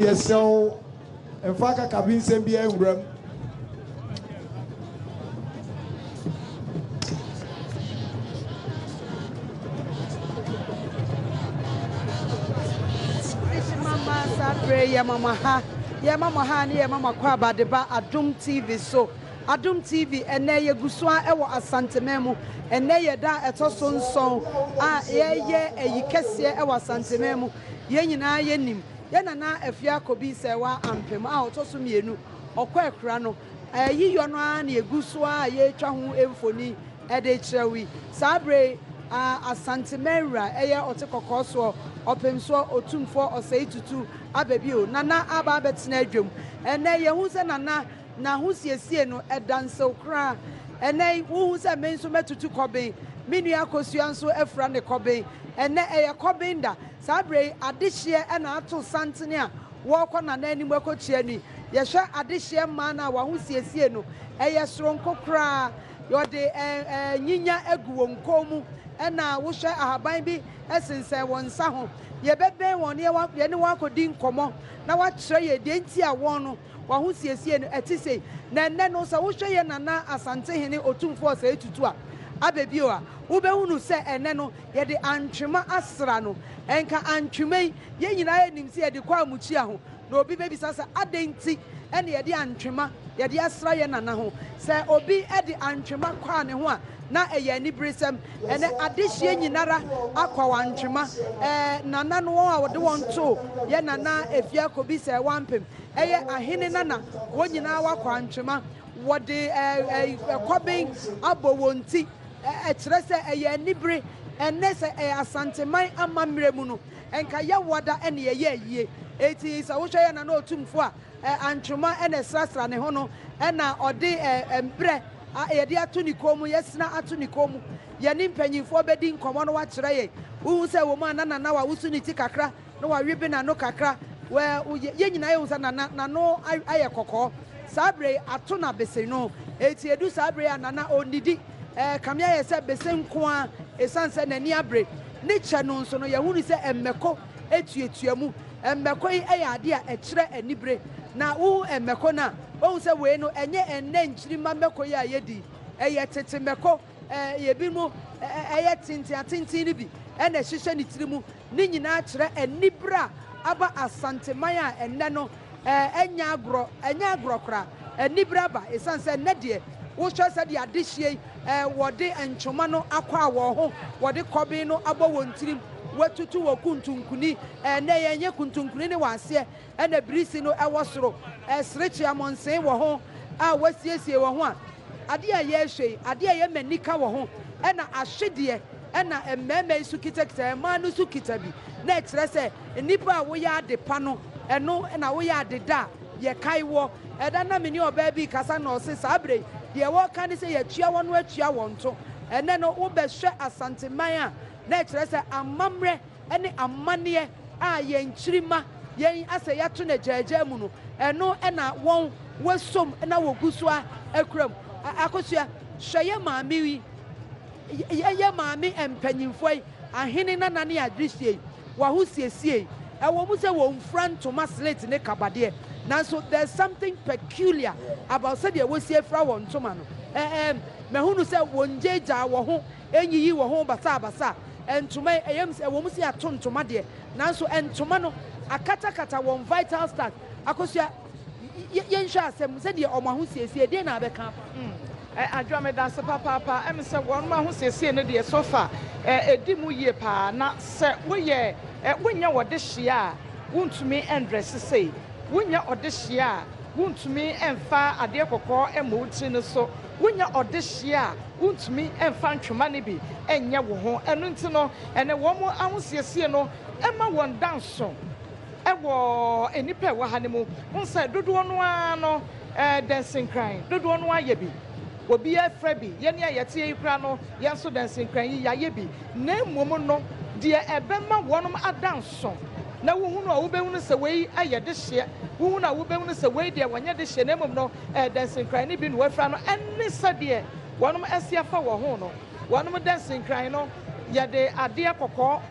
Yɛsrɛ wo, mfa akakabensɛm biara nwura mu. Mama saa berɛ yi yɛma mo ha, yɛma mo ha ne yɛma mo akwaaba de ba Adom TV so. Adom TV, ɛnnɛ yɛgu so ara wɔ Asanteman mu. Ɛnnɛ yɛ da a ɛtɔ so nson a yɛreyɛ ayi kɛseɛ wɔ Asanteman mu. Yɛn nyinaa yɛnim yɛn Nana Afia Kobi Serwaa Ampem a ɔtɔ so mmienu, ɔkɔ akura no. Ayiyɔ no ara na yɛgu so ara a yɛretwa ho mfoni de rekyerɛ wo yi. Saa berɛ yi, Asanteman wura ɛyɛ ɔte kɔkɔɔ soɔ, ɔpemsoɔ, otumfoɔ Osei Tutu aba bio. Nana aba abɛtena adwam. Ɛnnɛ yɛhu sɛ Nana N'ahosiesie no, ɛda nsew koraa. Ɛnnɛ yi, wuhu sɛ me nso matutu kɔben. Me nua Akosua nso afura ne kɔben. Ɛnnɛ, ɛyɛ kɔben da. Saa bere yi, adehyeɛ na ato santene a wɔrekɔ Nana anim akɔkyia no yi. Yɛhwɛ adehyeɛ mmaa no a, wɔn ahosiesie no, ɛyɛ soronko koraa. Wɔde nyinya agu wɔn kɔn mu, ɛnna wohwɛ ahaban bi sensɛn wɔn nsa ho. Yɛbɛbɛn wɔn na yɛne wɔn akɔdi nkɔmmɔ na wɔakyerɛ yɛn deɛ nti a wɔn no W'ahosiesie no, ɛte sei. Na ɛnnɛ no, sɛ wohwɛ yɛn Nana Asantehene Otumfoɔ Osei Tutu a aba bio a, wobɛhunu sɛ ɛnnɛ no, yɛde antwema asra no. Ɛnka antwema yi, yɛn nyinaa yɛnim sɛ yɛde kɔ amukyia ho. Na obi bɛbisa sɛ, adɛn nti na yɛde antwema yɛde asra yɛn Nana ho? Sɛ obi de antwema kɔa ne ho a, na ɛyɛ aniberesɛm. Ɛnnɛ, adehyeɛ nyinara akɔ antwema. Ɛɛ, Nana no, wɔn a wɔde wɔn too yɛn Nana Efia Kobi Sɛɛwampem, Ɛyɛ ahene nana, wɔn nyinaa wɔakɔ antwema, wɔde kɔben abɔ wɔn ti, ɛkyerɛ sɛ ɛyɛ anibere. Ɛnnɛ sɛ ɛyɛ Asanteman amammerɛ mu no, nka Yawada na ɛyɛ ayie. Enti sɛ wohwɛ yɛn Nana Otumfoɔ a, antwema na ɛsrasra ne ho no, ɛna ɔde mbrɛ a yɛde ato ne kɔn mu, yɛasina ato ne kɔn mu. Yɛne mpanyimfoɔ bɛdi nkɔmmɔ na wɔakyerɛ yɛn. Wohu sɛ ɛwɔ mu a na Nana wawoso ne ti kakra, na wawe n'ano kakra. Wɛ, yɛn nyinaa yɛhu sɛ Nana n'ano ayɛ kɔkɔɔ. Saa berɛ yi, ato no abese no. Enti ɛdu saa berɛ yi a, Nana ɔnnidi. Ɛɛ, kame ayɛ sɛ bese nko ara, ɛsiane sɛ n'ani abere. Ne kyɛ no nso no, yɛhunu sɛ mmɛko tuatua mu. Mmɛko yi yɛ adeɛ a ɛkyerɛ anibere. Na wohu mmɛko no a, wohu sɛ wei no, ɛnyɛ ɛnnɛ nkyirimma mmɛko yi a yɛdi yi. Ɛyɛ tete mmɛko. Ɛɛ, ebinom ɛyɛ tenten atenten no bi na ɛhyehyɛ ne tiri mu. Ne nyinaa kyerɛ anibere a aba Asanteman a ɛnnɛ no ɛnyɛ agorɔ, ɛnyɛ agorɔ koraa. Anibere aba esiane sɛ nnɛ deɛ wohwɛ sɛdeɛ adehyeɛ yi wɔde ntwoma no akɔ a wɔn ho, wɔde kɔben no abɔ wɔn tirim, wɔatutu wɔ kuntunkuni. Ɛnnɛ yɛnyɛ kuntunkuni ne wɔ aseɛ ɛna birisi no wɔ soro, serekye amɔnsee wɔ ho a wɔasiesie wɔ ho a, adeɛ a yɛrehwɛ yi, adeɛ a ɛyɛ m'anika wɔ ho, ɛna ahwedeɛ ɛna mmarima yi so kitakita, mmaa no nso kita bi, na ɛkyerɛ sɛ nnipa a woyɛ ade pa no, ɛno na woyɛ ade da a yɛkae woɔ. Ɛda na me ne ɔbaa bi rekasa na ɔse saa berɛ yi, deɛ wɔreka ne sɛ yɛatua wɔn atua wɔn to. Ɛnnɛ no wobɛhwɛ Asanteman a, na ɛkyerɛ sɛ amammerɛ ne amanneɛ a yɛn nkyirimma, yɛn asɛ yɛato no agyaagyaa mu no, ɛno na wɔn wɔasom na wɔgu so ara kura mu. Akosua, hwɛ yɛn maame yi, yɛn maame mpanyimfoɔ yi, ahene nana ne adehyeɛ yi, w'ahosiesie yi, ɛwɔ mu sɛ wɔmfura ntoma slit ne kaba deɛ, nanso there's something peculiar about sɛdeɛ wɔsi afira wɔn ntoma no. Ɛɛ, mahunu sɛ wɔngyaagyaa wɔn ho nyiyi wɔn ho basabasa. Ntoma yi, ɛyɛ me sɛ ɛwɔ mu sɛ yɛato ntoma deɛ, nanso ntoma no akatakata wɔn vital stars. Akosua, yɛnhwɛ asɛm sɛdeɛ wɔn ahosiesie, deɛn na abɛka afa ho? Adwoa, medase papaapa. Ɛme sɛ wɔn ahosiesie no deɛ so far ɛdi mu yie paa. Na sɛ woyɛ, wonyɛ ɔdehyeɛ a, wontumi ndrɛse sei. Wonyɛ ɔdehyeɛ a, wontumi mfa adeɛ kɔkɔɔ mmɔ wo tiri no so. Wonyɛ ɔdehyeɛ a, Wontumi mfa ntwema no bi nyɛ wo ho. Ɛno nti no, ɛnnɛ wɔn ahosiesie no ma wɔn da nso wɔ nnipa a ɛwɔ ha no mu. Wohu sɛ dodoɔ no ara no dansinkran, dodoɔ no ara yɛ bi. Obiara fira bi. Yɛn a yɛte ha yi koraa no, yɛn nso dansinkran yi, yɛayɛ bi. Na mmom no, deɛ ɛbɛma wɔn ada nso na wohunu a wobɛhunu sɛ wei yɛ dehyeɛ, wohunu a wobɛhunu sɛ wei deɛ wɔnyɛ dehyeɛ na mmom no, Dansinkran no bi na wɔafira no ne sɛdeɛ wɔnom asi afa wɔn ho no. Wɔnom dansinkran no, yɛde adeɛ kɔkɔɔ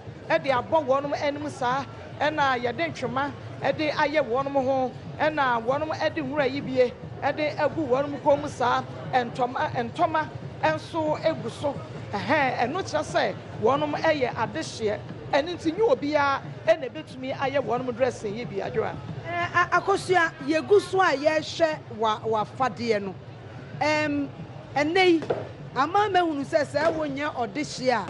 de abɔ wɔnom anim saa, ɛna yɛde ntwema de ayɛ wɔn ho, ɛna wɔn de nwura yi bie de agu wɔn kɔn mu saa, ntɔma ntɔma nso gu so. Ɛhɛn, ɛno kyerɛ sɛ wɔn yɛ adehyeɛ. Ɛno nti nyɛ obiara na ɛbɛtumi ayɛ wɔn dressing yi bi, Adwoa. Ɛɛ, Akosua, yɛgu so a yɛrehwɛ w'afadeɛ no. Ɛɛm, ɛnnɛ yi, ama mahunu sɛ sɛ wonyɛ ɔdehyeɛ a,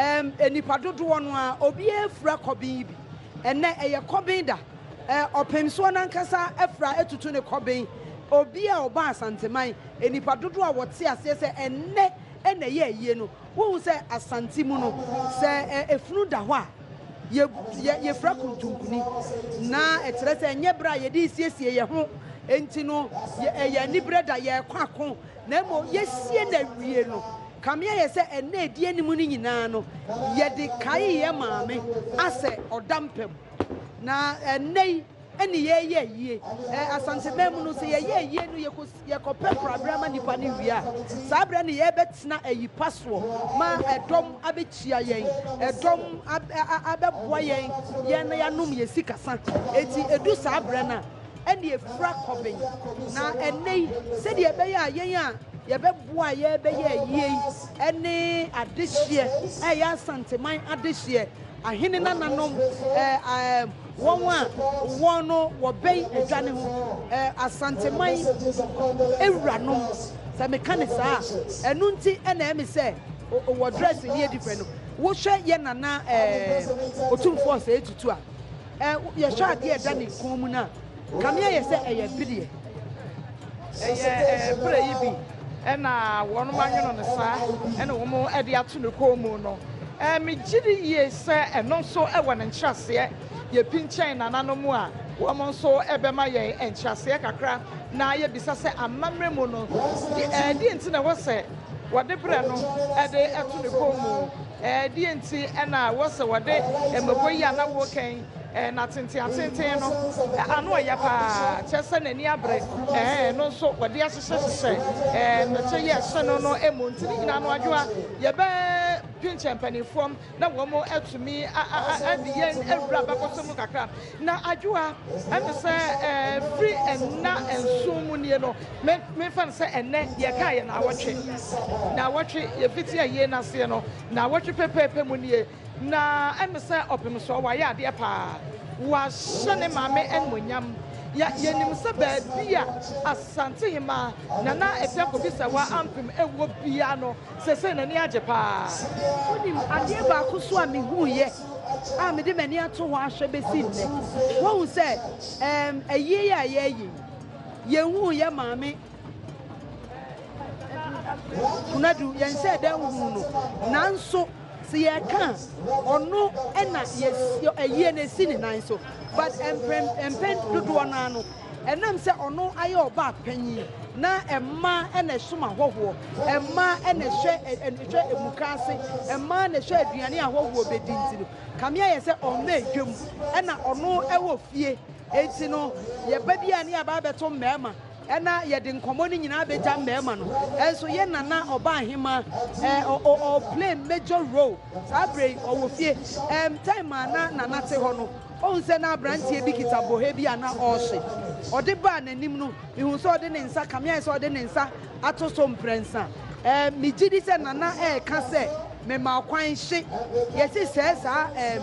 ɛɛm, nnipa dodoɔ no ara, obiara fura kɔben yi bi. Ɛnnɛ, ɛyɛ kɔben da. Ɛɛ, ɔpemsoɔ no ankasa afura atutu ne kɔben. Obi a ɔba Asanteman, nnipa dodoɔ a wɔte aseɛ sɛ ɛnnɛ na ɛyɛ ayie no, Wohu sɛ Asante mu no, sɛ efunu da hɔ a, yɛ, yɛ, yɛfira kuntunkuni. Na ɛkyerɛ sɛ ɛnyɛ berɛ a yɛde resiesie yɛn ho nti no, yɛ, ɛyɛ aniberɛ da, yɛrekɔ ako. Na mmom yɛsie no awie no, kame ayɛ sɛ ɛnna a ɛdi anim no nyinaa no, yɛde kae yɛn maame asɛ ɔda mpa mu. Na ɛnnɛ yi, Ɛne yɛyɛ ayie. Ɛ, Asanteman mu no, sɛ yɛyɛ ayie no, yɛkɔ, yɛkɔpɛ koraberɛ ama nnipa no wie a, saa berɛ no yɛbɛtena ayi pa soɔ ma ɛdɔm abɛkyia yɛn, ɛdɔm ab, a, a, abɛboa yɛn, yɛn na yɛanom yɛn sikasa. Enti ɛdu saa berɛ no a, ɛne ɛfira kɔben. Na ɛnnɛ yi, sɛdeɛ ɛbɛyɛ a yɛn a yɛbɛboa a yɛrebɛyɛ ayie yi ne adehyeɛ a ɛyɛ Asanteman adehyeɛ, ahene nananom, ɛ, ɛ, Wɔn a wɔn no wɔbɛn adwa no ho, Asanteman awuranom, sɛ meka no saa a, ɛno nti na ɛyɛ me sɛ wɔ dress no yɛ different no. Wohwɛ yɛ nana Otumfoɔ Osei Tutu a, yɛhwɛ adeɛ a ɛda ne kɔn mu no a, kame ayɛ sɛ ɛyɛ bedeɛ. Ɛyɛ berɛ yi bi na wɔn anwono no saa na wɔn de ato ne kɔn mu no. Megye di yie sɛ ɛno nso wɔ ne nkyerɛaseɛ. Yɛpinkyɛn nananom a, wɔn nso bɛma yɛn nkyerɛaseɛ kakra na yɛbisa sɛ amammerɛ mu no, deɛn nti na ɛwɔ sɛ wɔde berɛ no de to ne kɔn mu? Deɛn nti na ɛwɔ sɛ wɔde mmoko yi a na woreka yi Na tenten atenten no, ano ɔyɛ paa, kyerɛ sɛ n'ani abere. Ɛɛ, ɛno nso wɔde ahyehyɛhyehyɛ nnɛkyɛ yi a ɛhyɛ no no mu. Nti ne nyinaa no, adwoa, yɛbɛpinkyɛ mpanimfoɔ na wɔn atumi adi yɛn awura abakɔsɛm mu kakra. Na adwoa, ɛne sɛ firi nna nson mu nie no, memfa no sɛ ɛnnɛ yɛkaa yɛ naawɔtwe. Naawɔtwe, yɛfiti ayie no aseɛ no, naawɔtwe pɛpɛɛpɛ mu nie. Na ɛne sɛ ɔpem soɔ wayɛ adeɛ paa. Wahyɛ ne maame animuonyam. Yɛ yɛnim sɛ baabi a Asante Hemaa Nana Afia Kobisawaa Ampem wɔ biara no seesei n'ani agye paa. Wonim, adeɛ baako nso a mehuiɛ a mede m'ani ato hɔ ahwɛ bɛsi nnɛ, woahu sɛ ɛɛm ayie yi a yɛreyɛ yi, yɛnhuu yɛn maame Konadu, yɛnhyɛɛ da nhuu no, nanso sɛ yɛreka a, ɔno na yɛsi, ayie no esi ne nan so. But mpɛn mpɛn dodoɔ no ara no, ɛnam sɛ ɔno ayɛ ɔbaa panyin na mmaa na ɛsom ahɔhoɔ, mmaa na ɛhwɛ ɛhwɛ muka ase, mmaa na ɛhwɛ aduane a ahɔhoɔ bɛdi nti no, kame ayɛ sɛ ɔmma dwam, ɛna ɔno ɛwɔ fie. Enti no, yɛba bi a ne yɛaba abɛto mmarima. Ɛna yɛde nkɔmmɔ no nyinaa bɛgya mmarima no. Ɛnso yɛ nana ɔbaahemaa eh, ɔ ɔ ɔ play major role. Saa berɛ yi ɔwɔ fie. Ɛm time a na nana te hɔ no, ɔhu sɛ na aberanteɛ bi kita bohe bi a na ɔrehye. Ɔde baa n'anim no, mehuu sɛ ɔde ne nsa, kame ayɛ sɛ ɔde ne nsa ato so mprɛnsa. Ɛm megye di sɛ nana ɛreka sɛ mema kwan hye. Yɛse sɛɛ saa ɛm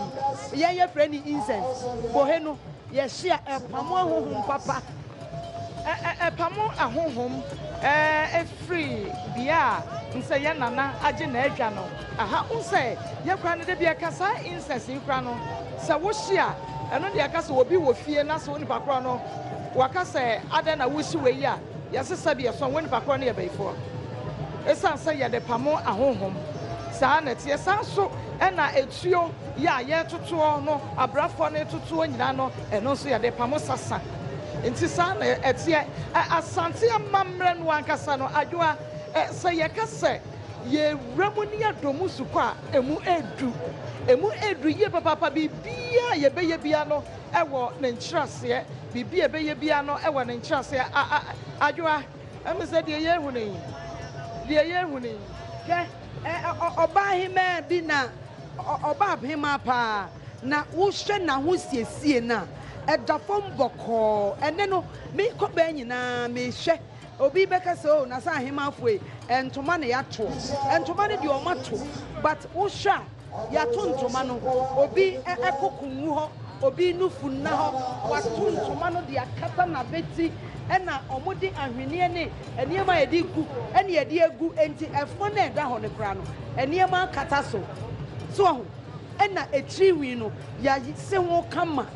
yɛn yɛfrɛ no incense, bohe no, yɛhye a ɛpamo ahonhom papa. Ɛpamo ahonhom firi bea a nsɛ yɛn nana agye n'adwa no. Aha, wohu sɛ yɛ koraa no da bi ɛka saa incense yi koraa no, sɛ wohye a, ɛno deɛ ɛka sɛ obi wɔ fie na sɛ onipa korɔ no waka sɛ adɛn na wohye wei a, yɛse sɛbi ɛsɔn wo nipa korɔ no yɛ bayifoɔ. Ɛsiane sɛ yɛde pamo ahonhom. Saa na ɛteɛ. Saa nso na etuo yɛ a yɛtotoɔ no, abrafoɔ no totoɔ nyinaa no, ɛno nso yɛde pamo sasa. Nti saa na ɛteɛ. Asante amammerɛ no ankasa no, Adwoa, sɛ yɛka sɛ yɛwura mu ne yɛdɔ mu sukɔ a, ɛmu ɛdu. Ɛmu ɛdu yie papaapa. Biribiara a yɛbɛyɛ biara no wɔ ne nkyerɛaseɛ. Biribi a yɛbɛyɛ biara no wɔ ne nkyerɛaseɛ. Adwoa, ɛme sɛ deɛ yɛhunu yi, deɛ yɛhunu yi. Hwɛ, ɔbaa hemaa bi na ɔbaa hemaa paa, na wohwɛ n'ahosiesie no a. Ɛda fam bɔkɔɔ. Ɛnnɛ no, mekɔ baa nyinaa mehwɛ. Obi bɛka sɛ oh na sɛ ahemafo yi ntoma na yɛato. Ntoma no deɛ wɔato but wohwɛ a yɛato ntoma no obi koko ngu hɔ, obi nufu nna hɔ, wɔato ntoma no de akata n'abati ɛna wɔde ahweneɛ ne nneɛma a yɛde gu ɛna yɛde agu enti ɛfa no a ɛda hɔ no koraa no nneɛma akata so. So wahu? Ɛna etiri nhwi no yɛase ho kama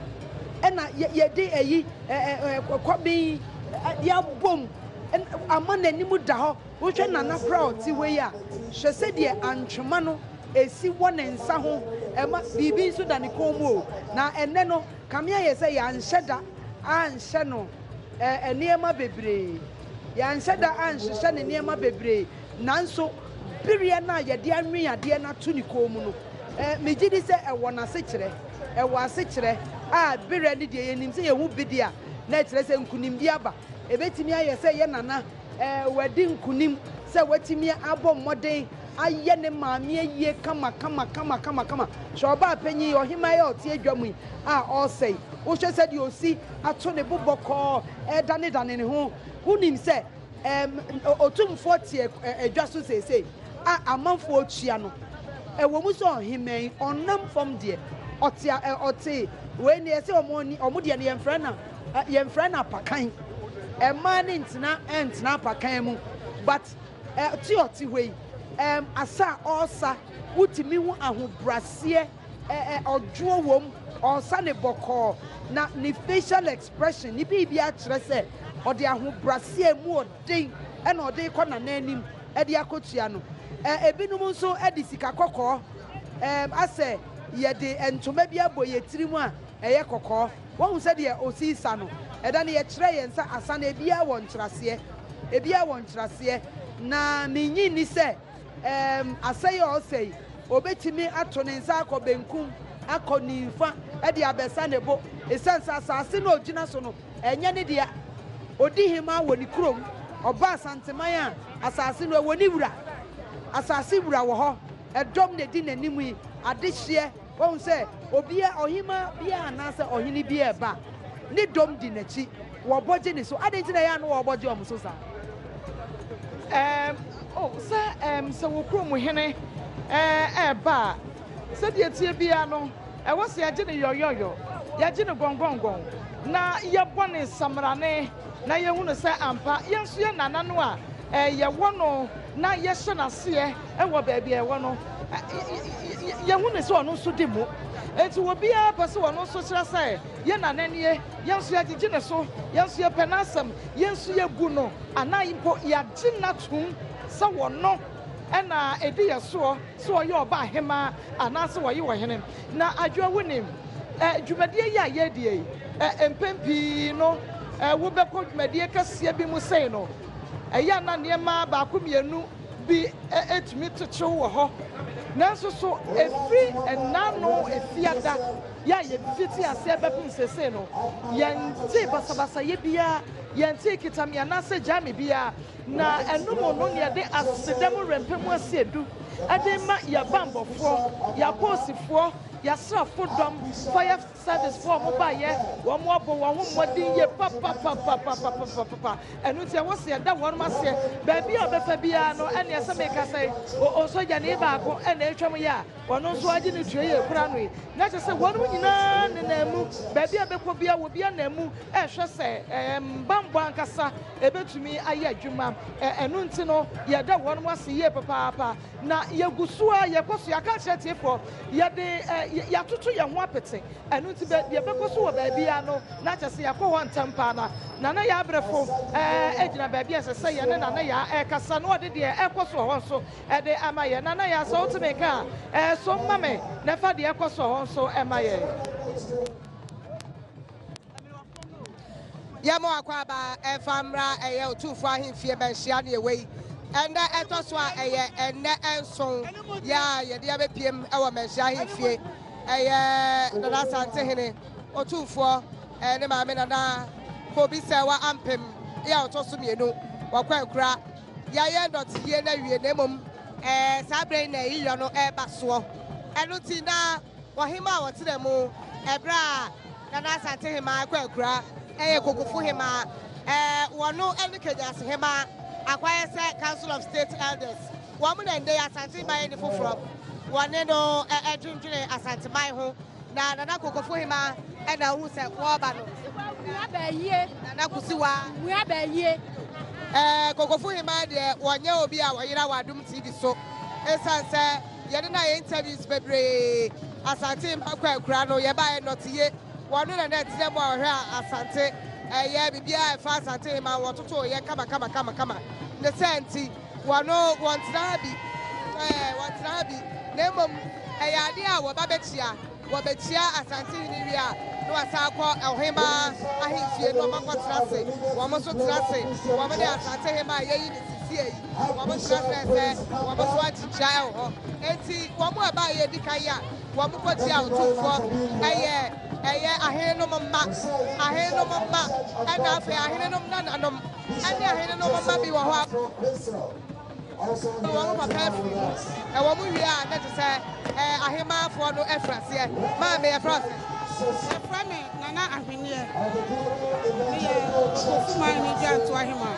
ɛna yɛde ɛyi kɔben de abom ama n'anim da hɔ. Wohwɛ Nana koraa a ɔte hɔ yi a, hwɛ sɛdeɛ antwema no ɛsi wɔ ne nsa ho, ɛma biribi nso da ne kɔn mu o. Na ɛnnɛ no, kame ayɛ sɛ yɛanhyɛ da anhyɛ no nneɛma bebree. Yɛanhyɛ da anhyehyɛ no nneɛma bebree, nanso bereɛ no a yɛde anwen adeɛ no ato ne kɔn mu no, megye di sɛ ɛwɔ n'asekyerɛ. Ɛwɔ asekyerɛ a berɛ no deɛ yɛnim sɛ yɛhu bi deɛ a, na ɛkyerɛ sɛ nkunimdie aba. Ɛbɛtumi ayɛ sɛ yɛ nana wadi nkunim sɛ watumi abɔ mmɔden ayɛ ne maame ayie kama kama kama kama kama. Hwɛ ɔbaa panyin yi, ɔhemaa yi a ɔte adwa mu yi a ɔresɛe. Wohwɛ sɛdeɛ ɔsi ato ne bo bɔkɔɔ redanedane ne ho. Wonim sɛ Otumfoɔ te adwa so seesei a amanfoɔ retua no. Ɛwɔ mu sɛ ɔhemaa yi, ɔnnam fam deɛ, ɔte ɔte wei no yɛsɛ wɔn wɔn deɛ no yɛmfrɛ no yɛmfrɛ no apakan. Mmaa no ntena ntena apakan mu but te ɔte hɔ yi, asa a ɔresa, wotumi hu ahobraseɛ. Ɛ ɛ ɔdwoɔ wom, ɔresa no bɔkɔɔ, na ne facial expression, ne biribiara kyerɛ sɛ ɔde ahobrɛaseɛ a ɛmu ɔden na ɔde rekɔ Nana anim de akɔtua no. Ɛ ebinom nso de sika kɔkɔɔ, ɛm asɛ yɛde ntoma bi abɔ yɛn tirim a ɛyɛ kɔkɔɔ. Woahu sɛdeɛ ɔsi resa no? Ɛda no yɛkyerɛɛ yɛn nsa asa no, ebiara wɔ nkyerɛaseɛ, ebiara wɔ nkyerɛaseɛ, na mennye nni sɛ Ɛɛm, asɛe a ɔsɛe. Obetumi ato ne nsa akɔ benkum, akɔ nimfa de abɛsa ne bo. Esiane sɛ asase no a ogyina so no, ɛnyɛ ne dea. Odi hemmaa wɔ ne kurom. Ɔba Asanteman a, asase no, ɛwɔ ne wura. Asase wura wɔ hɔ. Ɛdɔm na edi n'anim yi. Adehyeɛ. Wahu sɛ obia, ɔhemmaa biara anaasɛ ɔhene biara reba a, ne dɔm di n'akyi, wɔbɔ gye ne so. Adɛn nti na ɛyɛ a na wɔbɔ gye wɔn so saa? Ɛɛm, oh, sɛ, ɛɛm, sɛ wo kurom hene, ɛɛ, ɛreba a, sɛdeɛ ɛteɛ biara no, ɛwɔ sɛ yɛgye no yɔyɔyɔ, yɛgye no gɔngɔngɔn, na yɛbɔ no nsamrane, na yɛhunu sɛ ampa yɛn nso yɛn nana no a, ɛɛ, yɛwɔ no na yɛhyɛ n'aseɛ wɔ baabi a ɛwɔ no, yɛhu no sɛ ɔno nso di mu. Enti obiara pɛ sɛ ɔno nso kyerɛ sɛ yɛn nana nie, yɛn nso yɛgyegye ne so, yɛn nso yɛpɛ n'asɛm, yɛn nso yɛbu no, anaa mpo yɛagye no atom sɛ ɔno na ɛdi yɛn soɔ, sɛ ɔyɛ ɔbaahemaa anaasɛ ɔyɛ ɔhene. Na Adwoa wonim, dwumadie yi a yɛredie yi, mpɛn pii no wobɛkɔ dwumadie kɛseɛ bi mu sei no, ɛyɛ a na nneɛma baako mmienu bi tumi kyekyew wɔ hɔ. Nanso so efi nnanu Efiada yi a yefiti aseɛ bɛpem seesei no, yɛntee basabasayɛ biara, yɛntee kita me anaasɛ gyaa me biara, na ɛno mu no na yɛde aseda mu werɛmpɛ mu asiedu de rema yɛn bammɔfoɔ, yɛn apolisifoɔ, yɛn asraafo dɔm, fire Service foɔ a wɔn baeɛ, wɔn abɔ wɔn ho mmɔden yie papapapapapapapa, ɛno nti ɛwɔ sɛ yɛda wɔn aseɛ. Baabi a ɔbɛfa biara no, ɛneɛ sɛ meka sɛ osogyani baako na ɛretwam yi a, ɔno nso agye ne tuo yi ekura no yi, na kyerɛ sɛ wɔn nyinaa nenam mu, baabi a ɛbɛkɔ biara obiara nam mu ɛrehwɛ sɛ ɛɛm bammɔ ankasa ɛbɛtumi ayɛ adwuma. Ɛno nti no yɛda wɔn ase yie papaapa. Na yɛgu so ara, yɛkɔ so, yɛaka akyerɛ atiefoɔ, yɛde ɛ, yɛatoto yɛn ho apete. Ɛno nti, bɛ, deɛ ɛbɛkɔ so wɔ baabiara no, na kyerɛ sɛ yɛakɔ hɔ ntɛm pa ara. Na Nana Yaa Abrɛfo ɛ, gyina baabi a ɛsɛ sɛ yɛne Nana Yaa ɛrekasa, na ɔde deɛ ɛrekɔ so wɔ hɔ nso de ama yɛn. Nana Yaa, sɛ wote me nka a, ɛ, som ma me, na fa deɛ ɛrekɔ so wɔ hɔ nso ma yɛn. Yɛma akwaaba ɛmfa mmra ɛyɛ Otumfoɔ ahemfie mmanhyia ne ɛwɔ yi. Ɛnnɛ ɛtɔ so a ɛyɛ ɛnnɛ nson yɛ a yɛde abɛpiem ɛwɔ mmanhyia ahemfie. Ɛyɛ Nana Asantehene Otumfoɔ ne maame Nana Kobi Sɛwa Ampem yɛ a ɔtɔ so mmienu wɔkɔ akura. Yɛayɛ nnɔteyie no awie na mmom ɛɛ saa berɛ yi na ayiyɔ no ɛreba soɔ. Ɛno nti na ɔhemmaa a ɔtena mu ɛberɛ a. Nana Asante Hemaa kɔ akura ɛyɛ Kokofo Hemaa. Ɛɛ wɔno ɛne Kenyase Hemaa akɔayɛ sɛ Council of State Elders. Wɔn na ɛndɛ yi Asante Hemaa yɛ ni foforɔ. Wɔne no ɛdwendwene Asanteman ho. Na Nana Kokofo Hemaa ɛna wohu sɛ wɔreba no. Nana Kusiwa. Ɛɛ Kokofo Hemaa deɛ wɔnyɛ obi a wɔyera wɔ Adom TV so. Ɛsiane sɛ yɛne no ayɛ interviews bebree. Asante Hemaa kɔ akura no yɛbaeɛ nnɔteye. Wɔno na na ɛtena mu a ɔhwɛ a Asante ɛyɛ biribiara a ɛfa Asante Hemaa wɔtoto yɛ kama kama kama kama. Ne saa nti wɔno wɔntena ha bi. Ɛɛ wɔntena ha bi. Na mmom ɛyɛ adeɛ a wɔba bɛkyia. Wɔbɛkyia Asante hene wie a na wɔasan akɔ ɔhemaa ahemfie na wɔakɔtena ase. Wɔn nso tena ase. Wɔn ne Asante hemaa a yɛayi no sesie yi, wɔn tena ase sɛ wɔn nso akyekyia wɔ hɔ. Enti wɔn a ɛbaeɛ a ɛdi kan yi a wɔkɔkyiaa Otumfoɔ yɛ ɛyɛ ahenenom mma, ahenenom mma, ɛna afei ahenenom nananom, ɛne ahenenom mma bi wɔ hɔ a wɔn papa afiri mu. Ɛwɔ mu wie a na kyerɛ sɛ ahemaafoɔ no afiri aseɛ. Maame, yɛfrɛ wo sɛn? Yɛfrɛ me Nana Ahweneɛ. Meyɛ Kokofu man ne Gyantoa hemaa.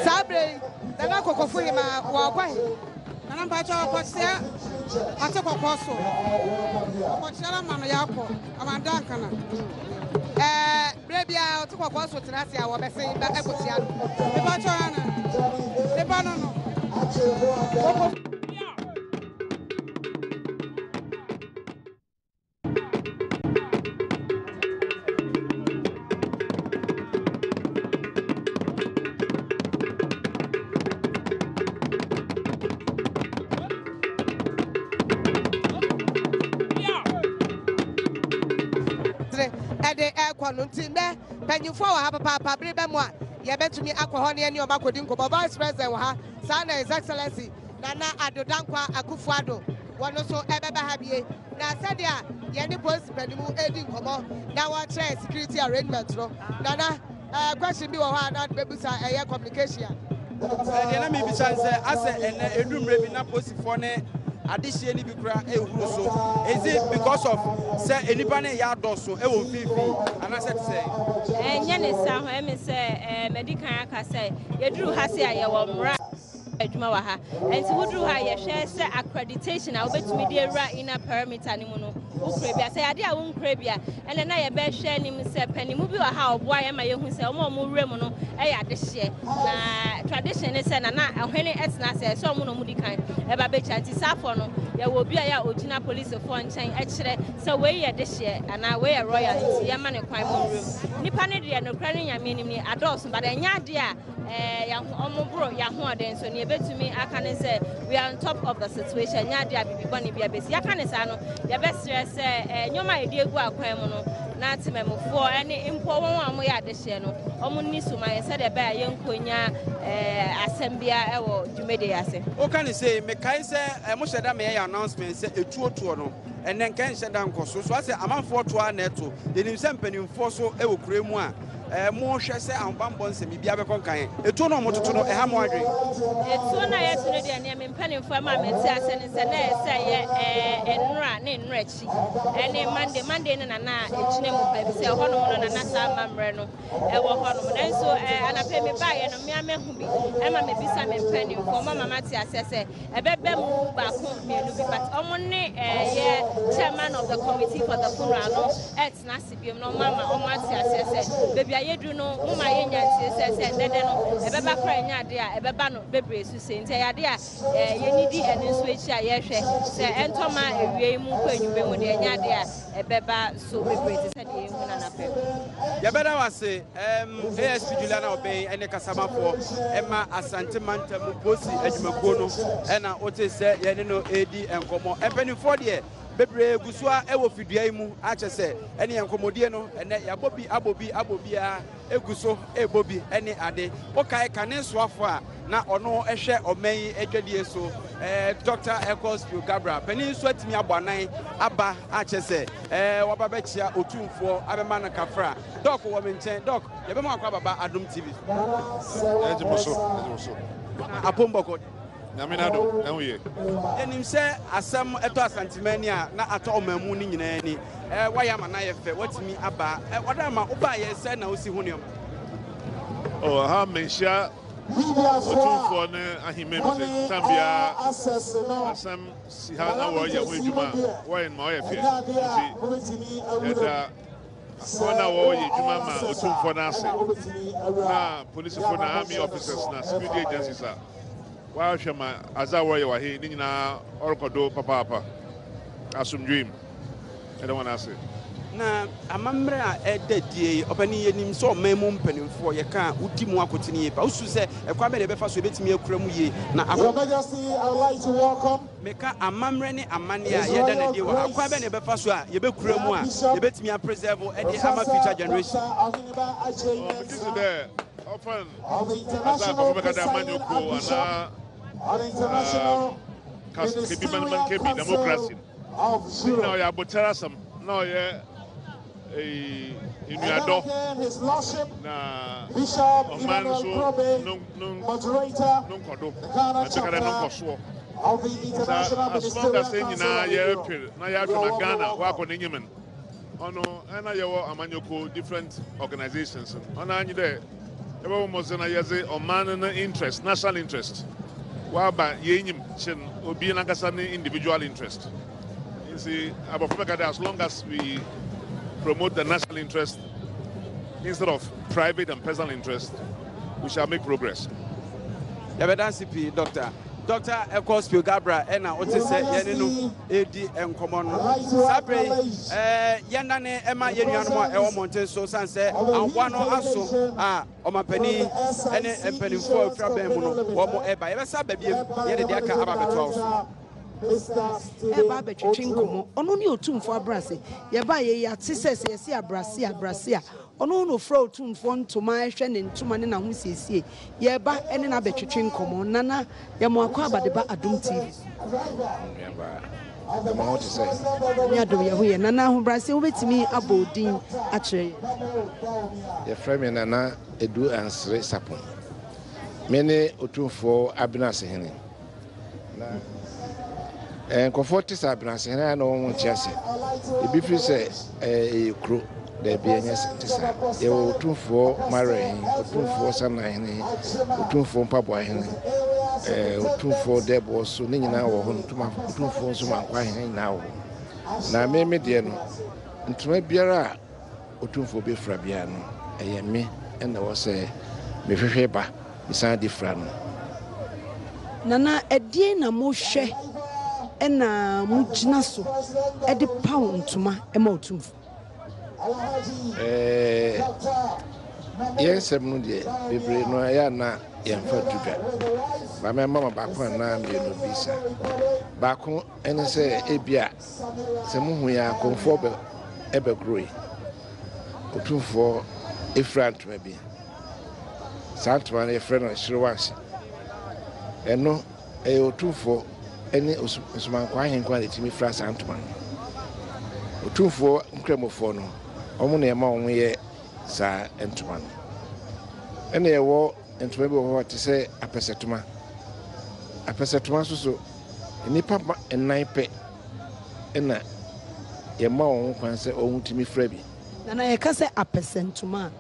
Saa berɛ yi, Nana Kokofu hemaa, wɔrekɔ he? Nana mpakyɛ ɔkɔkyea ate kɔkɔɔ so. Ɔkɔkyea no ama no yɛakɔ ama da nkana. Ɛɛ berɛ biara ɔte kɔkɔɔ so tena ase a wɔbɛsen ba ɛkɔkyea no. Mepakyɛ ana ne ba no no. Kɔkɔ. Ɛde ɛkɔ no nti nnɛ mpanyinfoɔ wɔ ha papaapa. Bere bɛ mu a yɛbɛtumi akɔ hɔ ne ɛne ɔmo akɔdi nkɔmmɔ. Vice President wɔ ha, saa na His Excellency Nana Addo Dankwa Akufo Addo wɔn nso ɛbɛba ha bie. Na sɛdeɛ yɛne polisi panimu edi nkɔmmɔ na wɔkyerɛ security arrangement no, Nana, question bi wɔ hɔ a na bɛbusa ɛyɛ communication a. Deɛ na mebisa ne sɛ asɛ ɛnɛ ɛdu mmerɛ bi na polisifoɔ ne adehyeɛ no bi kora ɛhuru so. Is it because of sɛ nnipa no yɛ adɔso ɛwɔ mfimfini anaasɛ te sɛ? Ɛnyɛ ne sa ho. Ɛmi sɛ madi kan aka sɛ yɛduru ha se a yɛwɔ mmara adwuma wɔ ha, nti woduru ha yɛhwɛ sɛ accreditation a wobɛtumi de awura inner perimeter no mu no wokura bi a, sɛ yɛade a wonkura bi a, ɛnɛ na yɛbɛhwɛ anim sɛ panimu bi wɔ ha a ɔboa yɛn ma yɛhu sɛ ɔmo a ɔmo wura mu no ɛyɛ adehyeɛ. Na tradition ne sɛ nana ɔhene ɛtena ase ɛsɛ ɔmo na ɔmo di kan ɛba bɛkyia, nti saafoɔ no yɛwɔ obi a yɛ a ogyina polisifoɔ nkyɛn ɛkyerɛ sɛ wei yɛ dehyeɛ anaa wei yɛ royal, nti yɛma ne kwan mu nwura mu. Nipa no deɛ, nokorɛ no Nyame anim ni, adɔɔso, but ɛnyɛ adeɛ a ɔmo boro yɛahoɔden so. Nea yɛbɛtumi aka ne sɛ we are on top of the situation. Nyɛ adeɛ a biribi bɔne bi abɛsi. Yɛaka ne saa no, yɛbɛsrɛ sɛ nneɛma a yɛde agu akwan mu no na temamufoɔ ne mpo wɔn a wɔyɛ adehyeɛ no wɔn nni so ma yɛn sɛdeɛ ɛbɛyɛ a yɛnkɔnya asɛm biara ɛwɔ dwumadie ase. Woka ne sei, mekae sɛ mohyɛ da meyɛyɛ announcement sɛ ɛtuotoɔ no ɛnɛ nka nhyɛ da nkɔ so so asɛ amanfoɔ to a na ɛto. Yɛnim sɛ mpanimfoɔ so ɛwɔ kuro mu a mohwɛ sɛ ahobammɔ nsɛm biribiara bɛkɔ nkan. Ɛtuo no a ɔmototo no ɛha mo adwen? Etuo no a yɛto no deɛ, nea me mpanimfoɔ ma mete ase ne sɛ na ɛyɛ sɛ yɛ nnora ne nnora akyi ɛne Monday. Monday no nana ɛgyina mu pa bi sɛ ɛhɔnom no nana saa amammerɛ no ɛwɔ hɔnom. Nanso anapɛ me baeɛ no mmea mahu bi ɛma mebisa me mpanimfoɔ ɔmo ama mate aseɛ sɛ ɛbɛbɛ mu baako mmienu bi, but ɔmo ne ɛyɛ chairman of the committee for the funeral no ɛtena ase biom na ɔmo ama ɔmo ate aseɛ sɛ baabi a yɛduru no mo ma yɛnya ntie sɛ dɛdɛ no ɛbɛba koraa, ɛnyɛ adeɛ a ɛbɛba no bebree so sei, nti ɛyɛ adeɛ a yɛnidi ɛno nso akyi a yɛhwɛ sɛ ɛntɔ ma awie yi mu nkɔ anwummerɛ mu deɛ, ɛnyɛ adeɛ a ɛbɛba so bebree te sɛ deɛ yɛhu no anapɛ. Yɛbɛda wo ase, ASP Juliana Ɔbɛn ne kasamafoɔ ɛma Asante mantam mu polisi adwumakuo no, ɛna wote sɛ yɛne no ɛredi nkɔmmɔ. Mpanimfoɔ deɛ bebree gu so a ɛwɔ fidua yi mu akyɛ sɛ ɛne yɛn nkɔmmɔdie no ɛnɛ yɛabɔ bi abɔ bi abɔ biara egu so ɛrebɔ bi ɛne ade. Wokae kane soafoɔ a na ɔno ɛhwɛ ɔman yi adwadie so, Dr. Ekos Pio Gabra panin nso atumi abɔ anan aba akyɛ sɛ waba bɛkyia Otumfoɔ abɛma no kafra. Doc wɔ me nkyɛn. Doc, yɛbɛma akɔ ababa Adom TV. Ɛgye mo so, ɛgye mo so. Na apɔmbɔkɔ? Nyame no adom, ɛho yɛ. Yɛnim sɛ asɛm ɛtɔ Asanteman ani a na atɔ ɔman mu no nyinaa ani. Woayɛ ama no ayɛ fɛ, woatumi aba. Wada ma wobaeɛ sɛ na wosi ho nneɛma. Oh, ha menhyia Otumfoɔ ne ahemman mu sɛ tam biara asɛm si ha na wɔreyɛ ho adwuma a, wɔyɛ no ma ɔyɛ fɛ. Nti yɛda wɔn a wɔyɛ adwuma ma Otumfoɔ no ase, na polisifo na army officers na security agencies a wɔahwɛ ma adze a wɔreyɛ wɔ ha yi ne nyinaa ɔrekɔ do papaapa asomdwee mu. Yɛda wɔn ase. Na amammerɛ a ɛda adie yi, ɔpanin, yɛnim sɛ ɔman mu mpanimfoɔ, yɛka a, wodi mu akotene yie pa. Wosusu sɛ ɛkwan bɛn na yɛbɛfa so yɛbɛtumi akura mu yie na akɔ. Your Majesty, I would like to welcome Meka amammerɛ ne amanneɛ a His yɛda no Royal adie wɔ ha. Kwan Grace bɛn na yɛbɛfa so a yɛbɛkura mu a Bishop yɛbɛtumi apreserve de ama Professor future generation? Doctor Oheneba Adjei Ɔ, megye dzi Mensah dɛ ɔfa of the adze a International nkorɔfo bɛka dɛ Presiding amanyɔkuo Archbishop anaa of the International kas kebi man man Ministerial kebi Council democracy no. of Ne nyinaa Europe. ɔyɛ abotar asɛm na ɔyɛ eyi And then enuadɔ again, His Lordship na Bishop ɔman Emmanuel nso Krobe, no no moderator, no nkɔdo the Ghana na bɛka dɛ no chapter nkɔsoɔ. of the Sɛ International as long Ministerial as yɛn Council nyinaa of Europe. yɛreper na You yɛahwɛ are ma warmly Ghana welcome. wakɔ n'enyim no, ɔno ɛna yɛwɔ amanyɔkuo different organizations no, ɔno ara nye dɛ yɛbɛbɔ mmɔdzen na yɛdze ɔman no interest, national interest, waba yɛn enyim kyen obi n'ankasa ne individual interest. Nti aborɔfo bɛka dɛ as long as we promote the national interest instead of private and personal interest, we shall make progress. Yɛbɛda ase pii, Doctor. Doctor Ekos Spio-Garbrah ɛna wote sɛ yɛne no ɛredi nkɔmmɔ no. Saa berɛ yi, yɛnnane ɛma yɛn nuanom a ɛwɔ mmɔnten so sane sɛ ahoboa no aso a ɔmampanin ne mpanimfoɔ a ɛfiri abɛn mu no wɔn ɛba. Yɛbɛsa aba biem, yɛde deɛ aka aba abɛtoa wo so. Ɛba abɛtwetwe nkɔmmɔ. Ɔno ne Otumfoɔ Abrase. Yɛbaa yɛ yi ate sɛ sɛ yɛse abrase abrase a, ɔno na ofura Otumfoɔ ntoma, ɛhwɛ ne ntoma ne n'ahosiesie. Yɛreba ne no abɛtwetwe nkɔmmɔ. Nana, yɛma wakɔ aba de ba Adom TV so. Nuabaa, ɛma ho te sɛ? Nyame adom yɛ ho yɛ. Nana Ahobrɛase, wobɛtumi abɔ wo din akyerɛ yɛn? Yɛfrɛ me Nana Adu Ansere Sapon. Me ne Otumfoɔ Abenasehene. Na eh, nkurɔfoɔ te sɛ Abenasehene a na wɔn nte ase. Ebi firi sɛ eh, ɛyɛ kuro. Daabi, ɛnyɛ te saa. Yɛwɔ Otumfoɔ Mawerɛhene, Otumfoɔ Sanahene, Otumfoɔ Mpaboahene, eh, Otumfoɔ Dɛboɔ so, ne nyinaa wɔ hɔ. Otumfoɔ nso Mankwahene nyinaa wɔ hɔ. Na me me deɛ no, ntoma biara a Otumfoɔ bɛfira biara no, ɛyɛ me na ɛwɔ sɛ mehwehwɛ ba mesan de fira no. Nana, ɛdeɛn na mohwɛ na mogyina so de paw ntoma ma Otumfoɔ? Ɛɛ, yɛn nsɛm no deɛ, bebree no ɛyɛ a na yɛmfa nto dwa. Ba mɛma ma baako anaa mmienu bi sa. Baako ɛne sɛ ebia sɛ muhu yɛn akɔmfoɔ bɛ ɛbɛgoroe. Otumfoɔ efira ntoma bi. Saa ntoma no yɛfrɛ no hyerewanse. Ɛno ɛyɛ Otumfoɔ ne Nsomankwaa Ahenkwa na ɛtumi fira saa ntoma no. Otumfoɔ nkramofoɔ no, wɔn na ɛma wɔn yɛ saa ntoma no. Ɛna ɛwɔ ntoma bi wɔ hɔ te sɛ apɛsɛtoma. Apɛsɛtoma nso so, nnipa nnan pɛ ɛna yɛma wɔn kwan sɛ wɔn tumi fira bi. Nana, yɛka sɛ apɛsɛntoma